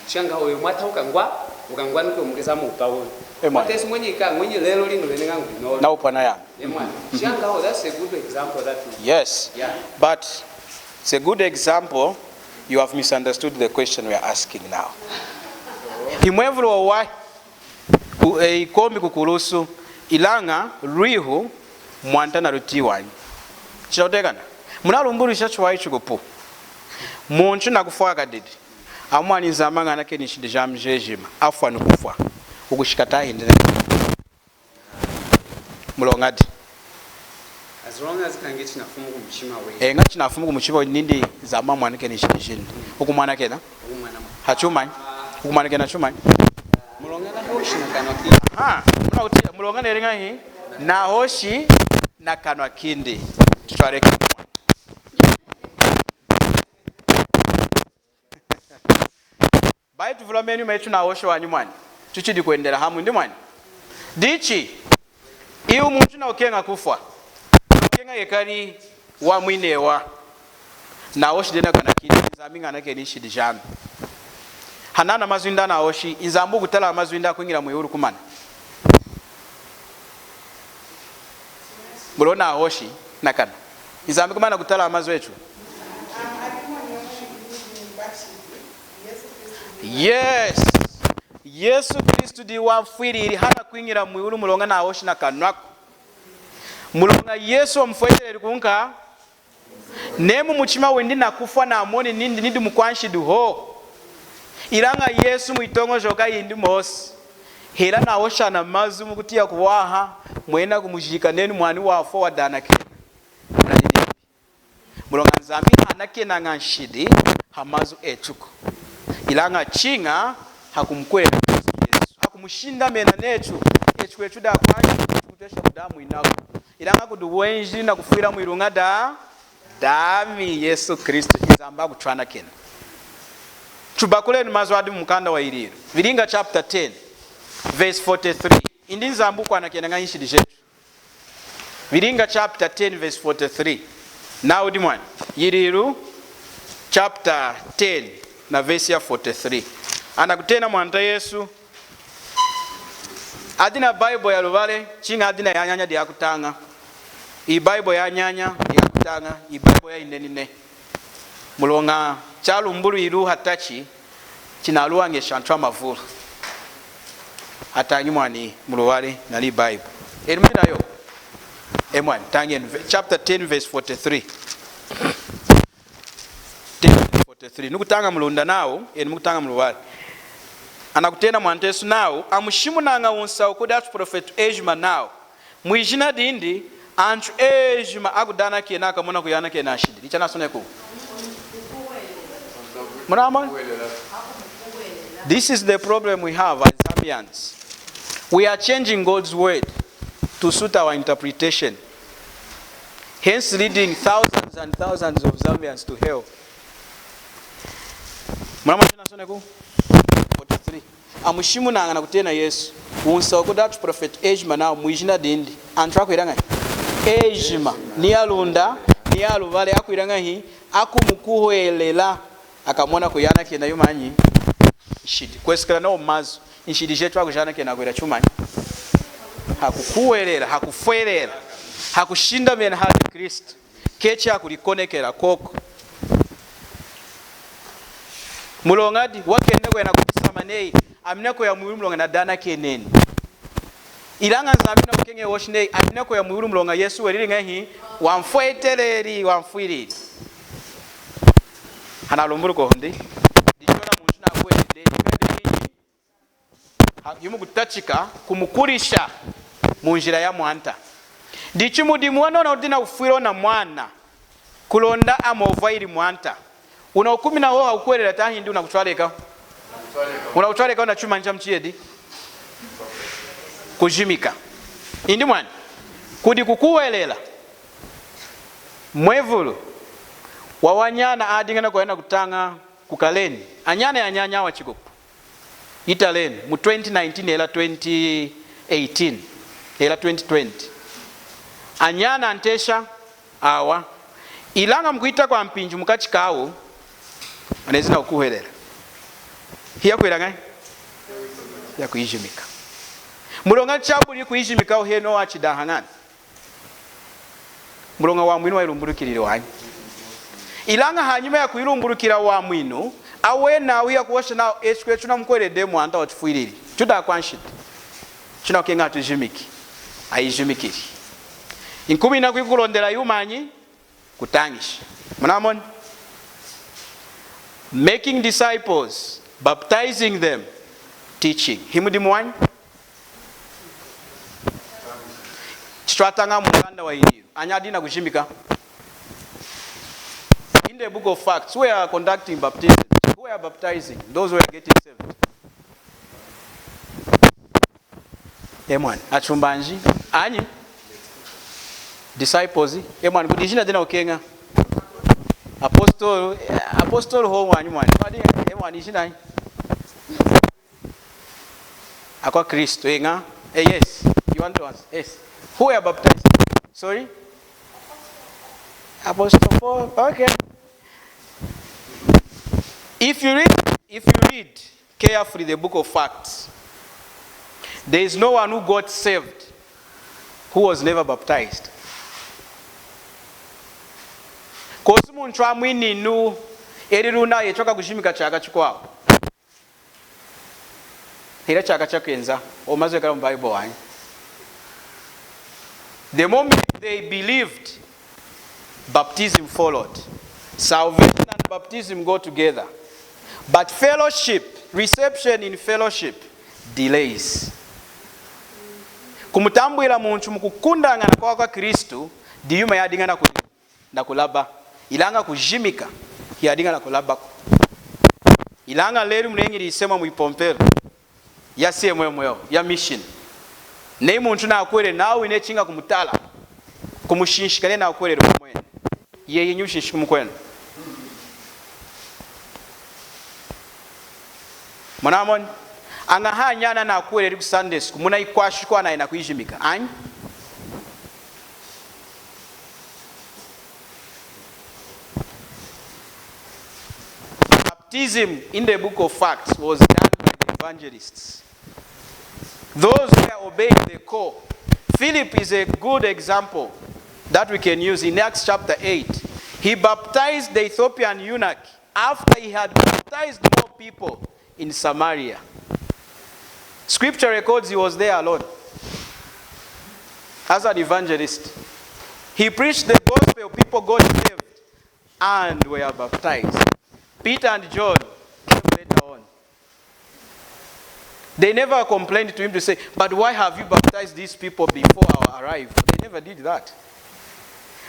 Shanga oyo mwata ukangwa, ukangwa nuko mukeza mu Paulo. Emwa. Mwata esu mwenyi ka, mwenyi lelo lino lene ngangu no. Na upana ya. Emwa. Shanga, oh, that's a good example that we. Yes. Yeah. But it's a good example. You have misunderstood the question we are asking now. Imwevulu owa. Ku, eh, ikombi kukulusu, ilaña lwihu mwanta nalutiyi wanyi. Chinakutekana? Munalumbuluisha chiwahi chikupu. Muntu nakufwa kadidi. Amwani Nzambi ñanakeni nshidi jami jejima. Afwa nikufwa. Ukushika tahindile. Muloñadi? As long as kange chinafumi kumuchima we. Eh, ñahi chinafumi kumuchima we nindi Nzambi amwanakeni nshidi jindi. Ukumwanakena? Ukumwana-. Ha chumanyi? Ukumwanakena chumanyi? Muloña nahoshi na kanwa kindi. Ha, muna kuti muloña neli ñahi? Nahoshi na kanwa kindi. Tutwaleke. Bayi tuvulumuni yuma yetu nahoshi wanyi mwani. Tuchidi kwendela hamu ndi mwani. Dichi, iwu muntu nakukeña kufwa. Nakukeña yekali wamwinewa. Nahoshi dehi na kanwa kindi, Nzambi ñanakeni nshidi jami. Hanana mazu indi nahoshi, Nzambi kutala mazu indi kwiñila mwiwulu kumana. Muloña nahoshi na kanwa. Nzambi kumana kutala mazu etu. Yes. Yesu Kristu diyi wafwilili hana kwiñila mwiwulu muloña nahoshi na kanwaku. Muloña Yesu wamufweteli kunka. Neyi mumuchima windi nakufwa namoni nindi nidi mukwanshidi hohu. Ilaña Yesu muyitoñojoka yindi mwosi. Hela nahosha ana mazu mukutiya kuwaha, mwena kumujika nenu mwani wafwa wadanakena. Muloña Nzambi hanakenaña nshidi hamazu etuku. Ilaña chiña hakumukuhwelela Kristu Yesu. Hakumushindamena netu, etu kwetu dakwanshidi, kutwesha kudamwinaku. Ilaña kudi wenjili nakufwila mwiluña da, dami Yesu Kristu, Nzambi akutwanakena. Tubakulenu mazu adi mumukanda wa Yililu. Vilinga chapter ten, verse forty-three. Indi Nzambi wukwanakenaña nshidi jetu. Vilinga chapter ten verse forty-three. Nawu di mwani. Yililu chapter ten na verse ya forty-three. Anakutena Mwanta Yesu. Adi na Bible yalubale, chiña adi na yanyanya diyakutaña. Iyi Bible yanyanya diyakutaña, iyi Bible yayinenine. Muloña chalumbulwilu hatachi, chinaluwañesha antu amavulu. Atañi mwani mulubale nali Bible. Enu mudi nayo? E mwani, tañenu ve-, chapter ten verse forty-three. Ten forty-three. Nukutaña muLunda nawu, enu mukutaña mulubale. Anakutena Mwanta Yesu nawu, amushimunaña wunsahu kudi atuprofwetu ejima nawu, mwijina dindi, antu ejima akudanakena akamona kuyanakena nshidi. Dichi anasoneku. Munamoni? This is the problem we have as Zambians. We are changing God's word to suit our interpretation, hence leading thousands and thousands of Zambians to hell. Munamoni chinasoneku? Forty-three. Amushimunaña nakutena Yesu, wunsahu kudi atuprofwetu ejima nawu mwijina dindi, antu akwila ñahi? Ejima, ni aLunda, ni aLuvale akwila ñahi? Akumukuhwelela, akamona kuyanakena yumanyi? Nshidi. Kwesekela nawa mazu, nshidi jetu akujanakena kwila chumanyi? Hakukuhwelela, hakufwelela, hakushindamena hadi Kristu. Kechi akulikonekela koko. Muloña di? Wakenda kwenda kuchisama neyi ami nakuya mwiwulu muloña nadanakeneña. Ilaña Nzambi nakukeña hoshi neyi ami nakuya mwiwulu muloña Yesu welili ñahi? Wanfweteleli, wanfwilili. Hanalumbuluki hohu ndi. Dichoña muntu nakwenda, ha, yuma kutachika kumukulisha munjila ya Mwanta. Dichi mudimu wanowu wudi nakufwila na mwana, kulonda amwovwahili Mwanta. Wunakukumina hohu hakukuhwelela tahindi wunakutwalekahu? Wunakutwalekahu na chuma chamuchiyedi? Kujimika. Indi mwani, kudi kukuhwelela. Mwevulu wawanyana adiña nakuya nakutaña ku Kaleni. Anyana anyanya awa chikupu. Italenu, mu twenty nineteen hela twenty eighteen, hela twenty twenty. Anyana antesha awa. Ilaña mukuhita kwampinji mukachi kawu, anezi nakukuhwelela. Hiyakwila ñahi? Hiyakuyijimika. Muloña chabuli kuyijimika hohenohu chidaha ñana. Muloña wamwinu wayilumbulukilili wanyi. Ilaña hanyima yakuyilumbulukila wamwinu, awenawu hiyakuhosha nawu, echi kwechu namukuhweleli Mwanta wachifwilili. Chudi akwanshidi. Chinakukeña atujimiki. Ayijimikili. Nkumininaku kulondela yumanyi? Kutañisha. Munamoni? Making disciples, baptizing them, teaching. Himudimu wanyi? Chitwataña mumukanda wa Yililu. Anyi adi nakujimika? In the book of Acts, who were conducting baptism? Who were baptizing? Those who were getting saved. E mwani, achumbanji. Anyi? Disciples. E mwani, kudi ijina dinakukeña? Apostolo, eh, apostolo hohu wanyi mwani. Adi, e mwani, ijina anyi? Akwa Kristu, eña? Eh, yes. You want to answer? Yes. Who were baptized? Sorry? Apostle Paul. Okay. If you read, if you read carefully the book of Acts, there is no one who got saved who was never baptized. Kwosi muntu amwininu, elili nawu etu akujimika chaka chikwawu. Hela chaka chakwenza, omazu ekala mu Bible wanyi. The moment they believed, baptism followed. Salvation and baptism go together. But fellowship, reception in fellowship, delays. Kumutambwila muntu mukukundañana kwa, kwa Kristu, diyuma yadiña naku nakulaba. Ilaña kujimika, hiyadiña nakulabaku. Ilaña lelu muleñili isemwa muyipompelu ya C M M L, ya mission. Neyi muntu nakuhweleli, nawu neyi chiña kumutala, kumushinshika, neyi nakuhweleli wamweni. Yeye nyi wushinshiki mukwenu? Munamoni? Añaha anyana nakuhweleli ku Sunday school, munayikwashiku, anayena kuyijimika anyi? Baptism in the book of Acts was done by the evangelists. Those who were obeying the call. Philip is a good example that we can use in Acts chapter eight. He baptized the Ethiopian eunuch after he had baptized more people in Samaria. Scripture records he was there alone as an evangelist. He preached the gospel, people got saved and were baptized. Peter and John came later on. They never complained to him to say, "But why have you baptized these people before our arrival?" They never did that.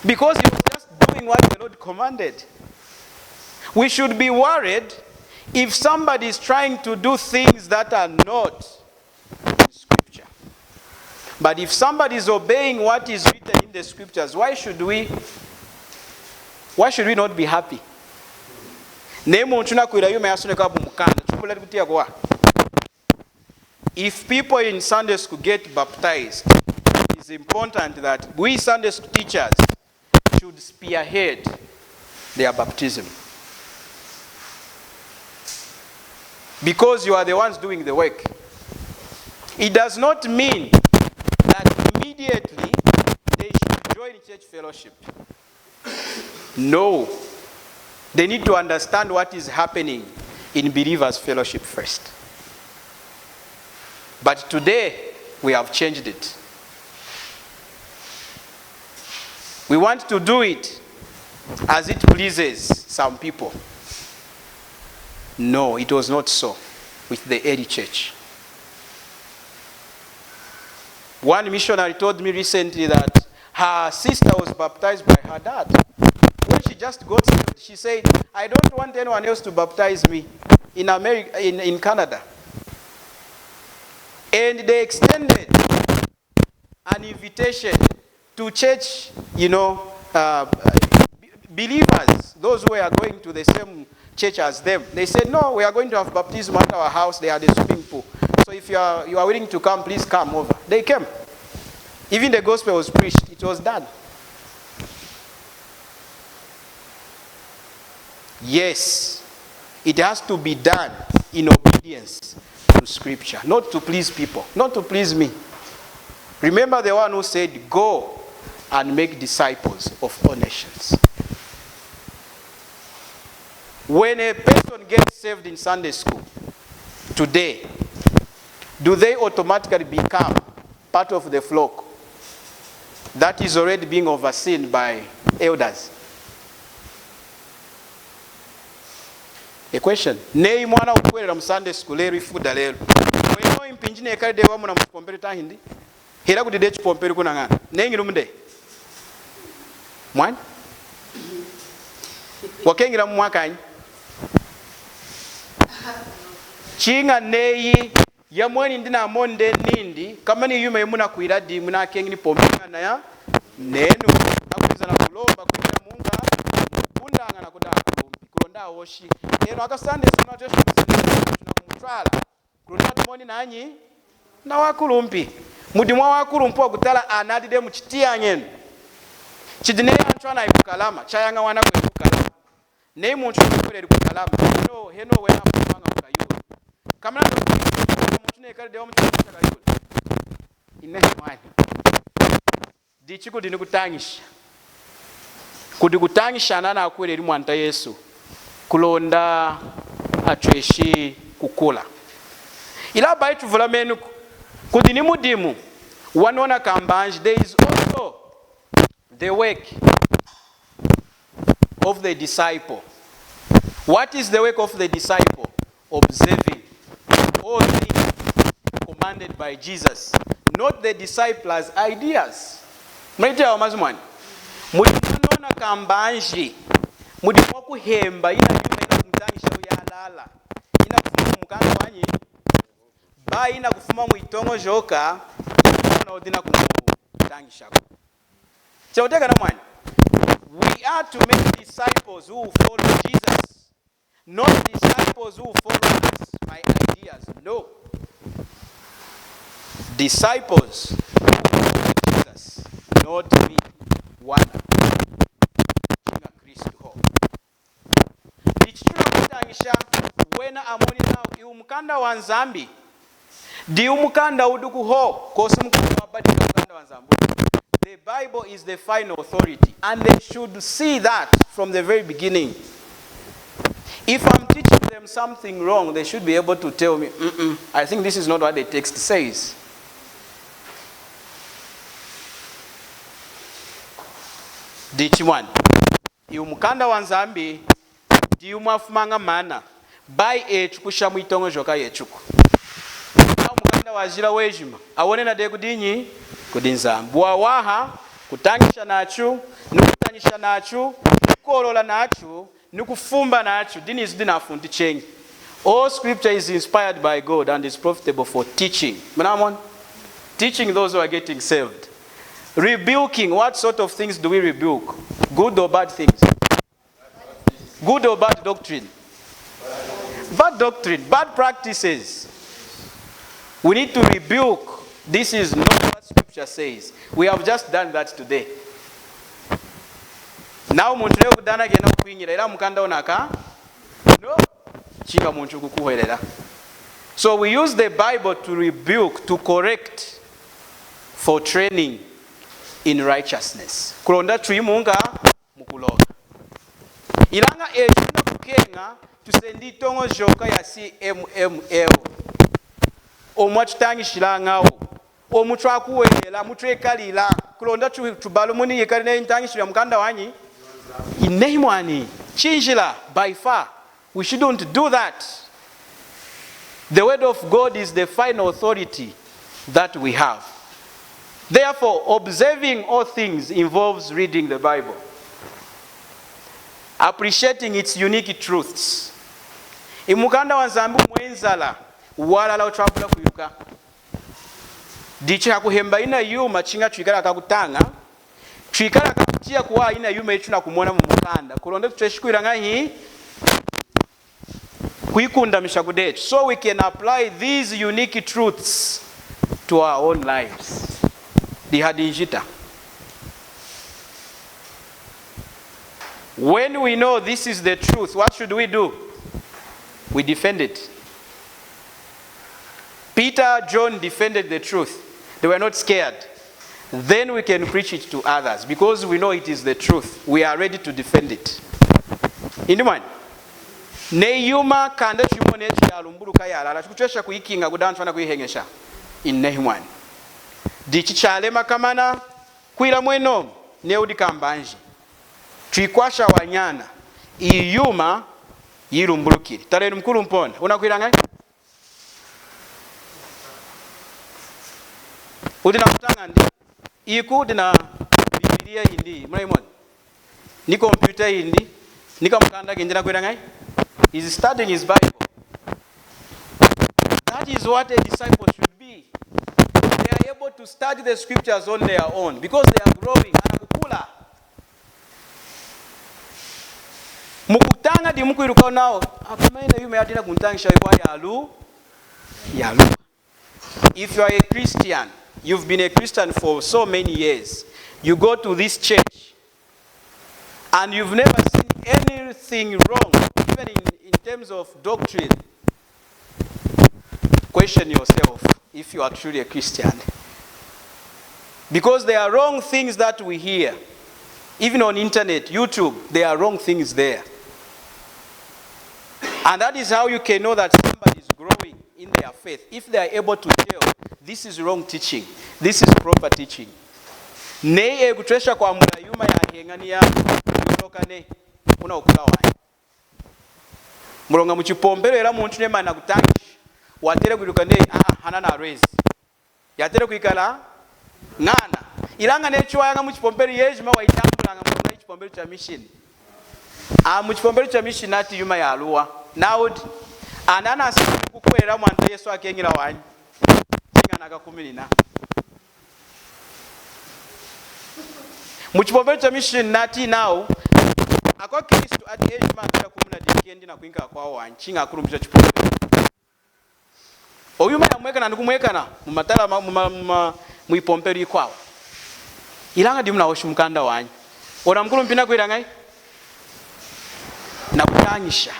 Because he was just doing what the Lord commanded. We should be worried if somebody is trying to do things that are not in Scripture. But if somebody is obeying what is written in the Scriptures, why should we, why should we not be happy? Neyi muntu nakwila yuma yasonekwa mumukanda, chumbula kutiya kuwa. If people in Sunday school get baptized, it is important that we Sunday school teachers should spearhead their baptism. Because you are the ones doing the work. It does not mean that immediately they should join church fellowship. No. They need to understand what is happening in believers' fellowship first. But today, we have changed it. We want to do it as it pleases some people. No, it was not so with the early church. One missionary told me recently that her sister was baptized by her dad. When she just got saved, she said, "I don't want anyone else to baptize me in America, in, in Canada." And they extended an invitation to church, you know, uh, believers, those who were going to the same church as them. They said, "No, we are going to have baptism at our house." They had a swimming pool. "So if you are, you are willing to come, please come over." They came. Even the gospel was preached. It was done. Yes, it has to be done in obedience to scripture, not to please people, not to please me. Remember the one who said, "Go and make disciples of all nations." When a person gets saved in Sunday school today, do they automatically become part of the flock that is already being overseen by elders? A question. Neyi mwana wukuhwelela mu Sunday school lelu, ifuku da lelu. Wenowu mpinji nekali dehi wamona muchipompelu tahindi? Hela kudi dehi chipompelu kuna ñana. Neñilumu dehi? Mwani? Wakeñilamu mwakanyi? Chiña neyi yamweni nindi namoni dehi nindi, komana yuma yimunakwila dimu, nakeñi nipompelu ñana ya nenu, nakwinza nakulomba kwimina munka, kundañana kudi akulumpi, kulonda ahoshi. Enu aka Sunday school natweshi kukumutwala, kulonda tumoni nanyi? Nawakulumpi. Mudimu wawakulumpi wakutala ana adi dehi muchitiyañenu. Chidi neyi antu anayi kuKalama, chayaña wana kwetu kuKalama. Neyi muntu nakuhweleli kuKalama, henohu, henohu wena afumaña kuKayulu. Komana muntu nekali dehi wamuchitiyaña chaKayulu. Inehi mwani. Dichi kudi nikutañisha. Kudi kutañisha ana anakuhweleli Mwanta Yesu, kulonda atweshi kukula. Ilaña bayi tuvulameniku, kudi nimudimu wanona kambanji. There is also the work of the disciple. What is the work of the disciple? Observing all things commanded by Jesus, not the disciples' ideas. Mweti awa mazu mwani. Mudimu wanona kambanji, mudimu wakuhemba, yina yuma yinakumutañisha wuyalala, yinakufuma mumukanda wanyi, bayi yinakufuma mwitoñojoka, yinakufuma wudi nakumutañishaku. Chakutiyakana mwani. We are to make disciples who follow Jesus, not disciples who follow us by ideas. No. Disciples who follow Jesus, not me. Wana. Chinga Kristu ho. Dichi chuma kutañisha, wena amoni nawu iwu mukanda wa Nzambi, diwu mukanda wuduku ho, kosi mukanda wabadi mukanda wa Nzambi. The Bible is the final authority, and they should see that from the very beginning. If I'm teaching them something wrong, they should be able to tell me, "Mm-mm, I think this is not what the text says." Dichi mwani. Iwu mukanda wa Nzambi, diwu mwafumaña maana, bayi etu kusha mwitoñojoka yetuku. Iwu mukanda wajila wejima, awonena dehi kudinyi? Kudi Nzambi. Wawaha, kutañisha nachu, nikutañisha nachu, nikukolola nachu, nikufumba nachu, dinu izu dinafunti cheñi. All scripture is inspired by God and is profitable for teaching. Munamoni? Teaching those who are getting saved. Rebuking, what sort of things do we rebuke? Good or bad things? Good or bad doctrine? Bad doctrine, bad practices. We need to rebuke. This is not what scripture says. We have just done that today. Now, muntu lelo kudana kena kwiñila, ilaña mukanda wunaka? No. Chinga muntu kukuhwelela. So we use the Bible to rebuke, to correct, for training in righteousness. Kulonda twimunga mukuloña. Ilaña etu tunakukeña Tusendi yitoñojoka ya C M M L. Omu mwatutañishilañawu. Omu twakuhwelela, mutwekalila. Kulonda tu-, tubalumuni yikali neyi ntañishilu ya mukanda wanyi. Inehi mwani. Chinjila, by far. We shouldn't do that. The word of God is the final authority that we have. Therefore, observing all things involves reading the Bible, appreciating its unique truths. Iwu mukanda wa Nzambi wumwenzala walala wutwabula kwiluka. Dichi hakuhemba ina yuma chiña twikala akakutaña, twikala akakutiya kuwaha ina yuma yitunakumona mumukanda. Kulonda tutweshi kwila ñahi? Kwikundamisha kudetu. So we can apply these unique truths to our own lives. Dihadi njita. When we know this is the truth, what should we do? We defend it. Peter, John defended the truth. They were not scared. Then we can preach it to others because we know it is the truth. We are ready to defend it. Indi mwani. Neyi yuma kanda chimone chiyalumbuluka yalala, chikutwesha kuyikiña kudi antu anakuyiheñesha. Inehi mwani. Dichi chalema kamana kwila mwenomu neyi wudi kambanji. Twikwasha wanyana. Iyi yuma yilumbulukili. Talenu mukulumpi ona. Wunakwila ñahi? Wudi na kutaña ndi? Iku wudi na Biblia yindi, munayimoni? Ni computer yindi, ni kamukanda kindi nakwila ñahi? He's studying his Bible. That is what a disciple should be. They are able to study the scriptures on their own because they are growing, anakukula. Mukutaña dimu mukwiluka nawu, akama ina yuma yadiña kuntañisha yikwawu yalu, yalu. If you are a Christian, you've been a Christian for so many years, you go to this church, and you've never seen anything wrong, even in, in terms of doctrine, question yourself if you are truly a Christian. Because there are wrong things that we hear, even on internet, YouTube, there are wrong things there. And that is how you can know that somebody is growing in their faith, if they are able to tell, this is wrong teaching, this is proper teaching. Neyi ekutwesha kwamula yuma yaheñani ya, yoloka nehi, wunakukula wanyi. Muloña muchipompelu hela muntu neyi mani nakutañisha, watela kwiluka neyi, ah, hana nalwezi. Yatela kwikala ñana. Ilaña neyi chiwayaña muchipompelu yejima wayitambulaña muloña ichipompelu cha mission. A, muchipompelu cha mission nati yuma yaluwa. Nawudi, ana anasakilili kukuhwelela Mwanta Yesu akeñila wanyi. Chiña nakakuminina. Muchipompelu cha mission nati nawu, akwaKristu adi ejima atela kumona dikendi nakwinka kwawu wanyi. Chiña akulumbisha chipompelu. Oyu yuma yamwekana nikumwekana mumatala ma, muma, muma, mwipompelu yikwawu. Ilaña dimu nahoshi mukanda wanyi. Ona mukulumpi nakwila ñahi? Nakutañisha.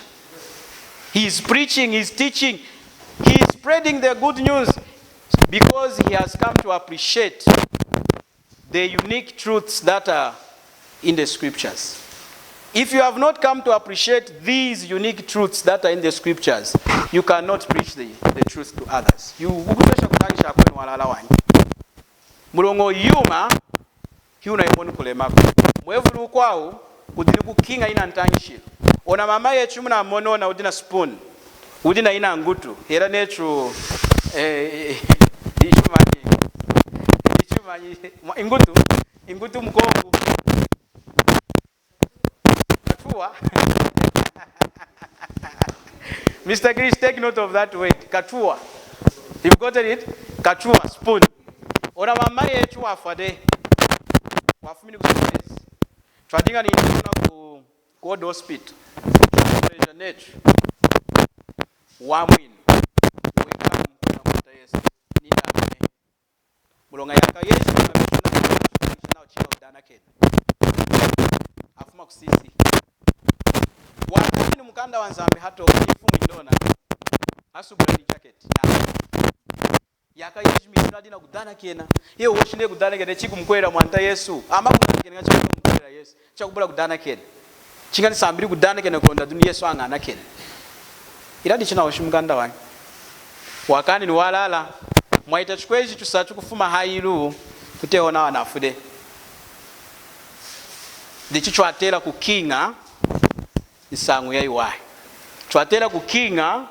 He is preaching, he is teaching, he is spreading the good news because he has come to appreciate the unique truths that are in the scriptures. If you have not come to appreciate these unique truths that are in the scriptures, you cannot preach the, the truth to others. You, wukutwesha kutañisha akwenu walala wanyi. Muloña yuma, hiwunayimoni kulemaku. Mwevulu wukwawu, wudi ni kukiña ina ntañishilu. Ona mama yetu munamoni ona wudi na spoon. Wudi na ina ngutu. Hela netu, eh, ichumanyi. Ichumanyi. Mwa-, ingutu. Ingutu mukongo. Katuwa. Mister Chris, take note of that word. Katuwa. You've gotten it? Katuwa, spoon. Ona mama yetu wafwa dehi. Wafumini ku Zambezi. Twadiña ni ona ku, ku Old Hospital. Twamuleja netu. Wamwinu. Wekala mukuna Mwanta Yesu. Nina ame. Muloña yaaka yejima mama yetu nawu chiña kudanakena. Afuma ku C C. Wamwinu mukanda wa Nzambi hatowa ifumu indona. Asubula ni jacket. Yaaka yejima yinadiña kudanakena. Yeyi hoshi neyi kudanakena chikumukuhwelela Mwanta Yesu. Ama kudanakena chiña kumukuhwelela Yesu. Chakubula kudanakena. Chiña nisambili kudanakena kulonda dinu Yesu añanakeni. Ila dichi nahoshi mukanda wanyi. Wakaani ni walala, mwahita chikweji chisatu kufuma hayilu, kuteho nawa nafwi dehi. Dichi chwatela kukiña nsañu yayiwahi. Chwatela kukiña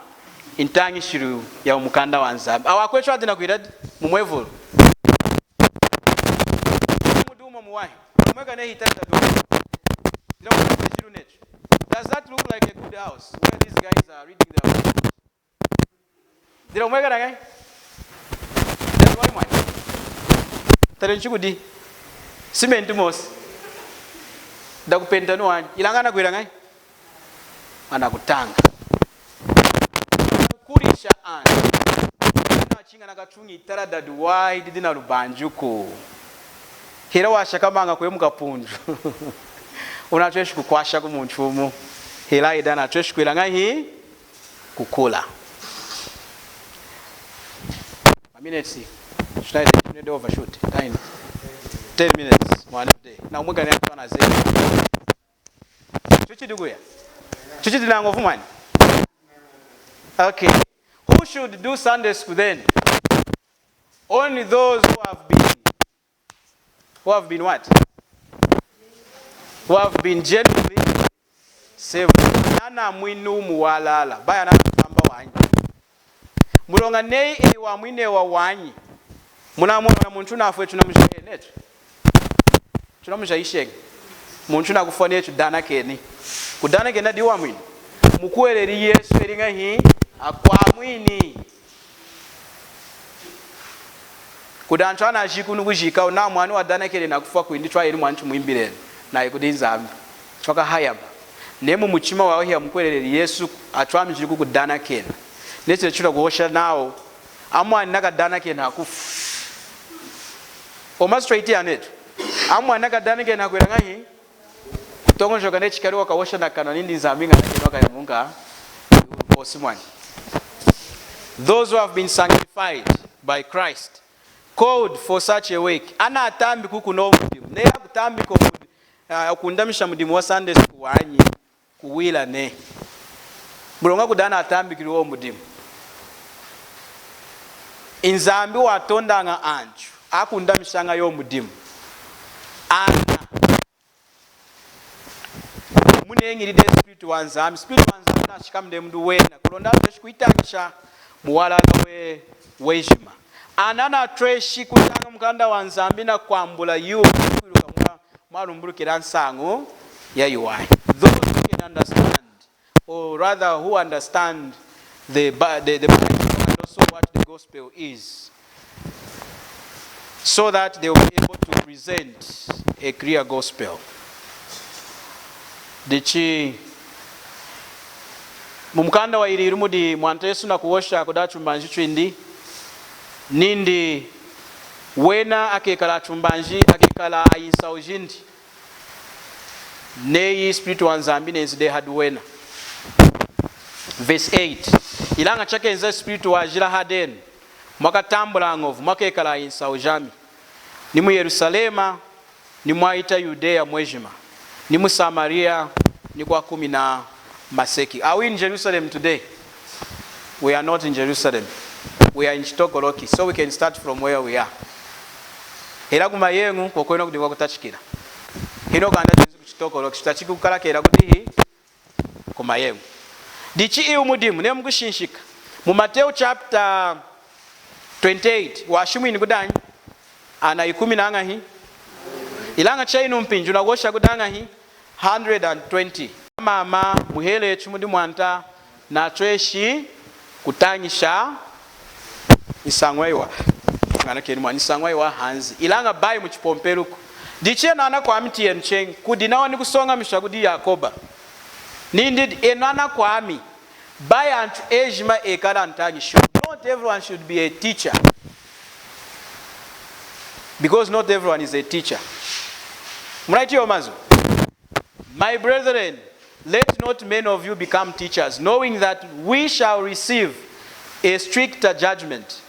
ntañishilu ya mukanda wa Nzambi. Awa akwechu adi nakwila di mumwevulu. Mudi wumu wawahi. Mudi wamwekani nehi itala dadi wahi. Dina mudi nechu. Does that look like a good house where these guys are reading their Bible? Dina wamwekani ñahi? Dadi wahi mwani. Talenu chikudi. Simenti mosi. Dakupenta ni wanyi. Ilaña anakwila ñahi? Anakutaña. Kukulisha antu. Nachiña nakatuñi itala dadi wahi didi na lubanji ku. Hela washakamaña kwe mukapundu. Wunatweshi kukwasha ku muntu wumu. Hela ida natweshi kwila ñahi? Kukula. A minutes. Should I, should I overshoot? Time. Ten minutes. Mwana de. Na umwe gani atwana zeni. Chuchi diguya. Chuchi dina nguvu mwani. Okay. Who should do Sunday school then? Only those who have been, who have been what? Who have been genuinely saved. Anamwinu mu walala. Baya na kutamba wanyi. Muloña neyi eyi wamwinewa wanyi. Munamona muntu nafwi, echu namujaha nechu. Echu namujahishaña. Muntu nakufwa nechu danakeni. Kudanakena di wamwinu. Mukuhweleli Yesu eli ñahi? Akwamwini. Kudi anchu anajiku nukujika, una mwani wadanakeni nakufwa kwindi chwa eli mwani chumwimbileni. Nayi kudi Nzambi. Chwakahayama. Neyi mumuchima wawu hiyamukuhweleli Yesu, achwamijili kukudanakena. Neyi chile chula kuhosha nawu. Amwani nakadanakena hakufwa. Oma straight ya netu. Amwani nakadanakena hakwila ñahi? Kutoñojoka neyi chikali wakahosha nakanwa nindi Nzambi ñanakena wakayamuña. Kosi mwani. Those who have been sanctified by Christ, called for such a work. Anatambiki kuno mudimu. Neyi akutambika mudi-, ah, kundamisha mudimu wa Sunday school wanyi. Kuwila nehi. Muloña kudi anatambikili wo mudimu. Nzambi watondaña anchu akundamishaña yo mudimu. Ana muneñili de Spiritu wa Nzambi. Spiritu wa Nzambi nashikami de mudi wena. Kulonda atweshi kwitañisha mu walala we, wejima. Ana natweshi kutaña mukanda wa Nzambi nakwambula yu kwiluka mwa mwalumbulukila nsañu yayiwahi. Those who can understand, or rather who understand the, Bi- the, the Bible and also what the gospel is, so that they will be able to present a clear gospel. Dichi, mu mukanda wa Yililu mudi Mwanta Yesu nakuhosha kudi atumbanji twindi, nindi wena akekala atumbanji, akekala ayinsahu jindi. Neyi Spiritu wa Nzambi nenzi dehi hadi wena. Verse eight. Ilaña chakenza Spiritu wajila hadi enu, mwakatambula ñovu, mwakekala ayinsahu jami. Ni mu Yerusalema, ni mwahita Yudeya mwejima, ni mu Samariya, ni kwakumina maseki. Are we in Jerusalem today? We are not in Jerusalem. We are in Chitokoloki, so we can start from where we are. Hela ku Mayengu, kokwenoku kudi kwakutachikila. Hinu kanda chinzi ku Chitokoloki, chitachiki kukalakela kudihi? Ku Mayengu. Dichi iwu mudimu, neyi mukushinshika. Mu Mateo chapter twenty-eight, washimwini kudi anyi? Ana ikumi nañahi? Ilaña chayinu mpinji wunakuhosha kudi añahi? Hundred and twenty. Mama, muhele chimudi Mwanta, natweshi kutañisha nsañu yayiwahi. Ñanakeni mwani nsañu yayiwahi hanzi. Ilaña bayi mu chipompeluku. Dichi enu anakwami tiyenu cheñi, kudi nawa nikusoñamisha kudi Yakoba. Nindi enu anakwami, bayi antu ejima ekali antañishi. Not everyone should be a teacher. Because not everyone is a teacher. Munatiyi awa mazu? My brethren, let not many of you become teachers, knowing that we shall receive a stricter judgment.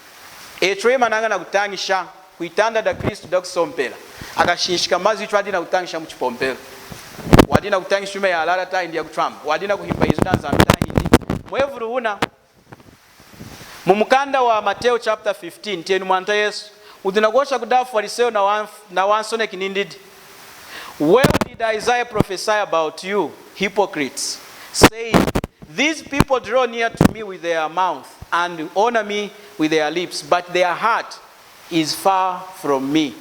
Etu twemanaña nakutañisha kwitanda da Kristu dakusompela, akashinshika mazu etu twadiña nakutañisha mu chipompelu. Wadiña nakutañisha yuma yalala tahindi yakutwamba. Wadiña nakuhimba izu daNzambi tahindi. Mwevulu wuna. Mu mukanda wa Mateo chapter fifteen, tiyenu Mwanta Yesu wudi nakuhosha kudi aFwariseyo na wan-, na wansoneki nindi, "Well did Isaiah prophesy about you, hypocrites, saying, 'These people draw near to me with their mouth and honor me with their lips, but their heart is far from me.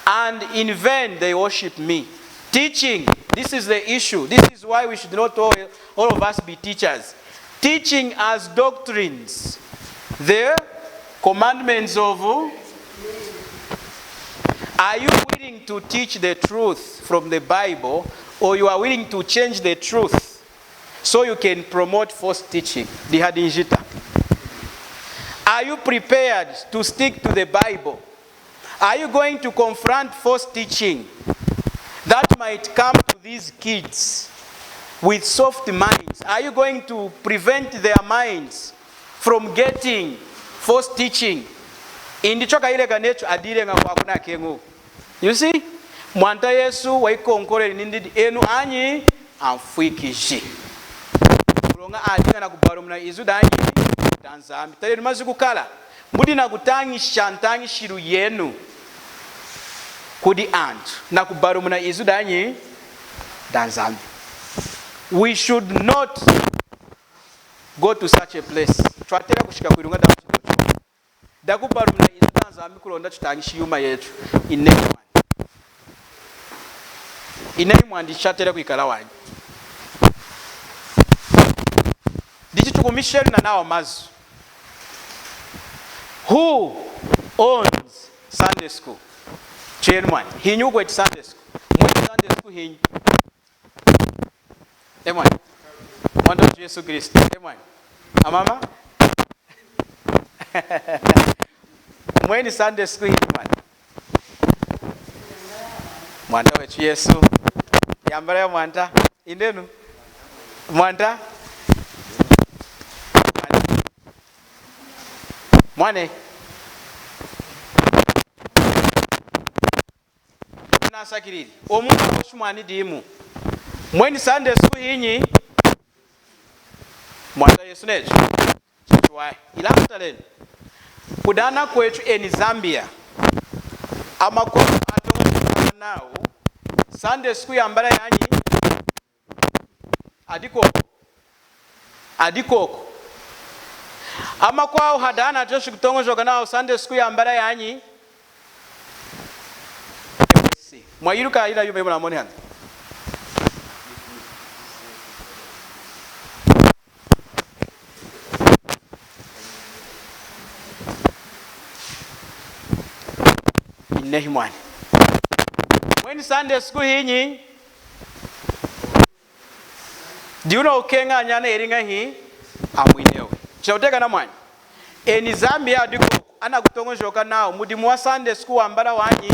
And in vain they worship me.'" Teaching, this is the issue. This is why we should not all, all of us be teachers. Teaching as doctrines, the commandments of. Are you willing to teach the truth from the Bible, or you are willing to change the truth so you can promote false teaching? Dihadi njita. Are you prepared to stick to the Bible? Are you going to confront false teaching that might come to these kids with soft minds? Are you going to prevent their minds from getting false teaching? Indi choka ile kanecho adile nga kwa kuna kengu. You see? Mwanta Yesu wayikonkoleli nindi, enu anyi anfwikiji. Muloña adiña nakubalumuna izu danyi daNzambi. Talenu mazu kukala. Mudi nakutañisha ntañishilu yenu kudi antu nakubalumuna izu danyi daNzambi. We should not go to such a place. Twatela kushika kwiluña damuchitocho dakubalumuna izu daNzambi kulonda tutañishi yuma yetu. Inehi mwani. Inehi mwani, dichi chatela kwikala wanyi. Dichi tukumishenu nanawa mazu. Who owns Sunday school? Tiyenu mwani. Hinyi wukweti Sunday school? Mweni Sunday school hinyi? E mwani. Mwanta wetu Yesu Kristu. E mwani. Amama? Mweni Sunday school hinyi mwani? Mwanta wetu Yesu. Yambala ya Mwanta. Indenu. Mwanta. Mwane. Nasakilili. Omu nahoshi mwani dimu. Mweni Sunday school hinyi? Mwanta Yesu netu. Chichwahi. Ilaña talenu. Kudi anakwetu eni Zambia. Amakwawu atoñojoka nawu Sunday school yambala yanyi? Adikoko. Adikoko. Amakwawu hadi anatweshi kutoñojoka nawu Sunday school yambala yanyi? Mwayiluka ila yuma yimunamoni hanu? Inehi mwani. Mweni Sunday school hinyi? Diwuna wukeña anyana eliña hi amwinewi. Chinakutiyakana mwani. Eni Zambia adikoko anakutoñojoka nawu mudimu wa Sunday school wambala wanyi?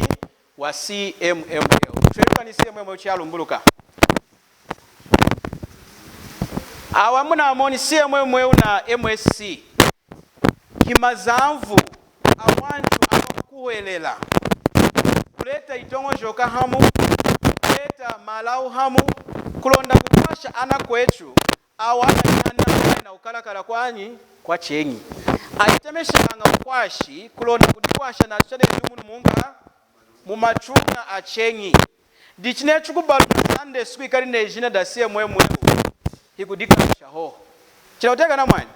Wa C M M L. Tweluka ni C M M L chalumbuluka. Awa munamoni C M M L na M S C. Himazanvu awantu awakukuhwelela kuleta itoñojoka hamu, kuleta malawu hamu, kulonda kukwasha anakwetu awa ananyana nakukalakala kwanyi? Kwacheñi. Ayitemeshelaña wukwashi kulonda kudikwasha nachu chaneli munu munka mumatuña acheñi. Dichi neyi tukubalumuna Sunday school yikali nejina da C M M L, hikudikasha hohu. Chinakutiyakana mwani.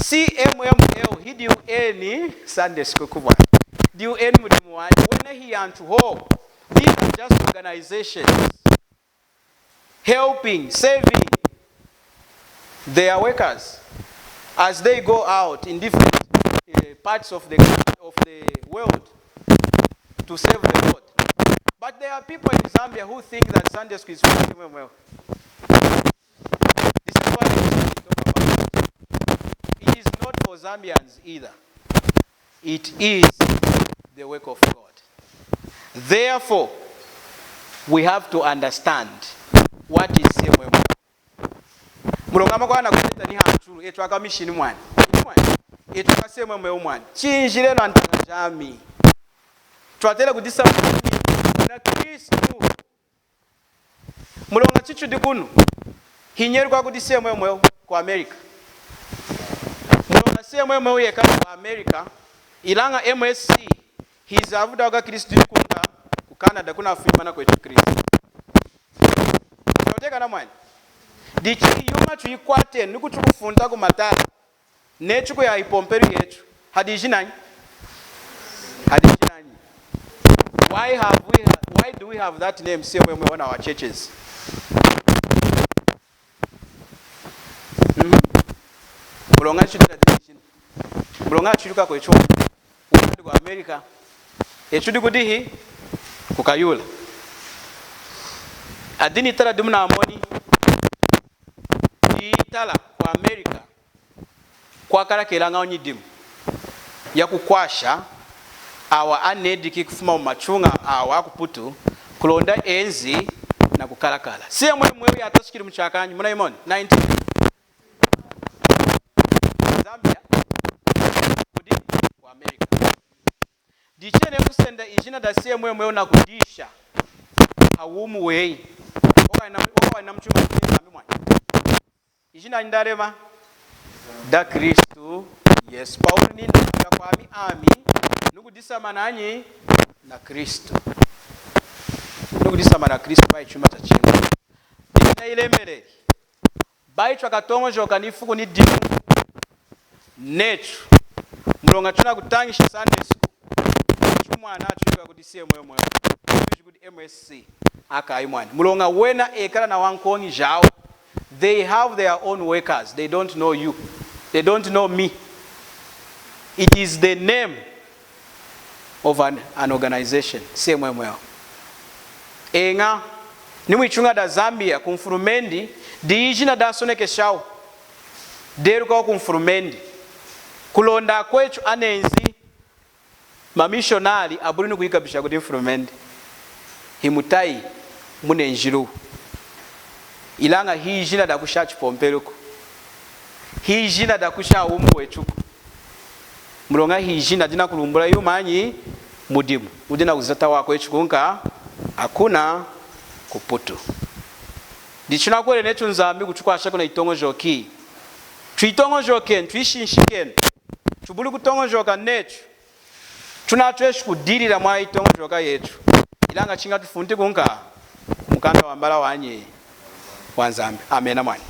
C M M L hidiwu eni Sunday school kubwa. Diwu eni mudimu wanyi. Wena hiyantu hohu. These are just organizations helping, saving their workers as they go out in different, uh, parts of the, of the world to serve the Lord. But there are people in Zambia who think that Sunday school is for C M M L. This is why we talk about it. It is not for Zambians either. It is the work of God. Therefore, we have to understand what is C M M L. Muloña amakwawu anakuleta ni hantulu, etu aka mission mwani. Mwani. Etu aka C M M L mwani. Chinjilenu antaña jami. Twatela kudisamba na Kristu. Muloña chichudi kunu, hinyeluka kudi C M M L ku America. C M M O yekala ku America, ilaña M S C, hizavu da akwaKristu didi kunka ku Canada, kuna afumini mwana kwetu Kristu. Chauteka na mwani. Dichi yuma tuyikwate, nukutukufunta ku matala. Netu kuya ipompelu yetu. Hadi ijinanyi? Hadi ijinanyi? Why have we, why do we have that name C M M O on our churches? Mhm. Muloña chidila dijina. Muloña chiluka kwetu. Wadi ku America. Etu tudi kudihi? Ku Kayula. Adi ni tala dimunamoni. Itala ku America. Kwakalakelaña nyidimu yakukwasha awa anediki kufuma mumatuña awa akuputu kulonda enzi nakukalakala. C M M O yatachikili muchaka nyi? Munayimoni? Nineteen. Zambia. Kudi? Ku America. Dichi neyi kusenda ijina da C M M O nakudisha hawumi weyi. Wakawana, wakawana muchima kudi Nzambi mwani. Ijina dalema? Da Kristu Yesu. Paulu nindi, kwami ami nukudisamba nanyi? Na Kristu. Nukudisamba na Kristu, bayi chuma chachimbi. Ijina ilemeleli. Bayi twakatoñojoka nifuku nidimu netu. Muloña tunakutañisha Sunday school. Tumwana tuyiluka kudi C M M O. Tuyiluka kudi M S C. Akayi mwani. Muloña wena ekala nawankoñi jawu. They have their own workers. They don't know you. They don't know me. It is the name of an, an organization, C M M O. Eña, ni mwituña da Zambia, ku nfulumendi, dijina dasonekeshawu. Delukawu ku nfulumendi. Kulonda akwetu anenzi, mamishonari abuli ni kuyikabisha kudi nfulumendi. Himutayi munenzi luwi. Ilaña hijina dakusha chipompeluku. Hijina dakusha wumi wetuku. Muloña hijina dinakulumbula yumanyi? Mudimu. Wudi nakuzata wakwetu kunka, akuna kuputu. Dichi tunakuhwelela netu Nzambi kutukwasha kuna itoñojoka. Tuyitoñojokenu, tuyishinshikenu. Tubuli kutoñojoka netu tunatweshi kudilila mwa itoñojoka yetu. Ilaña chiña tufunti kunka ku mukanda wambala wanyi wa Nzambi. Amena mwani.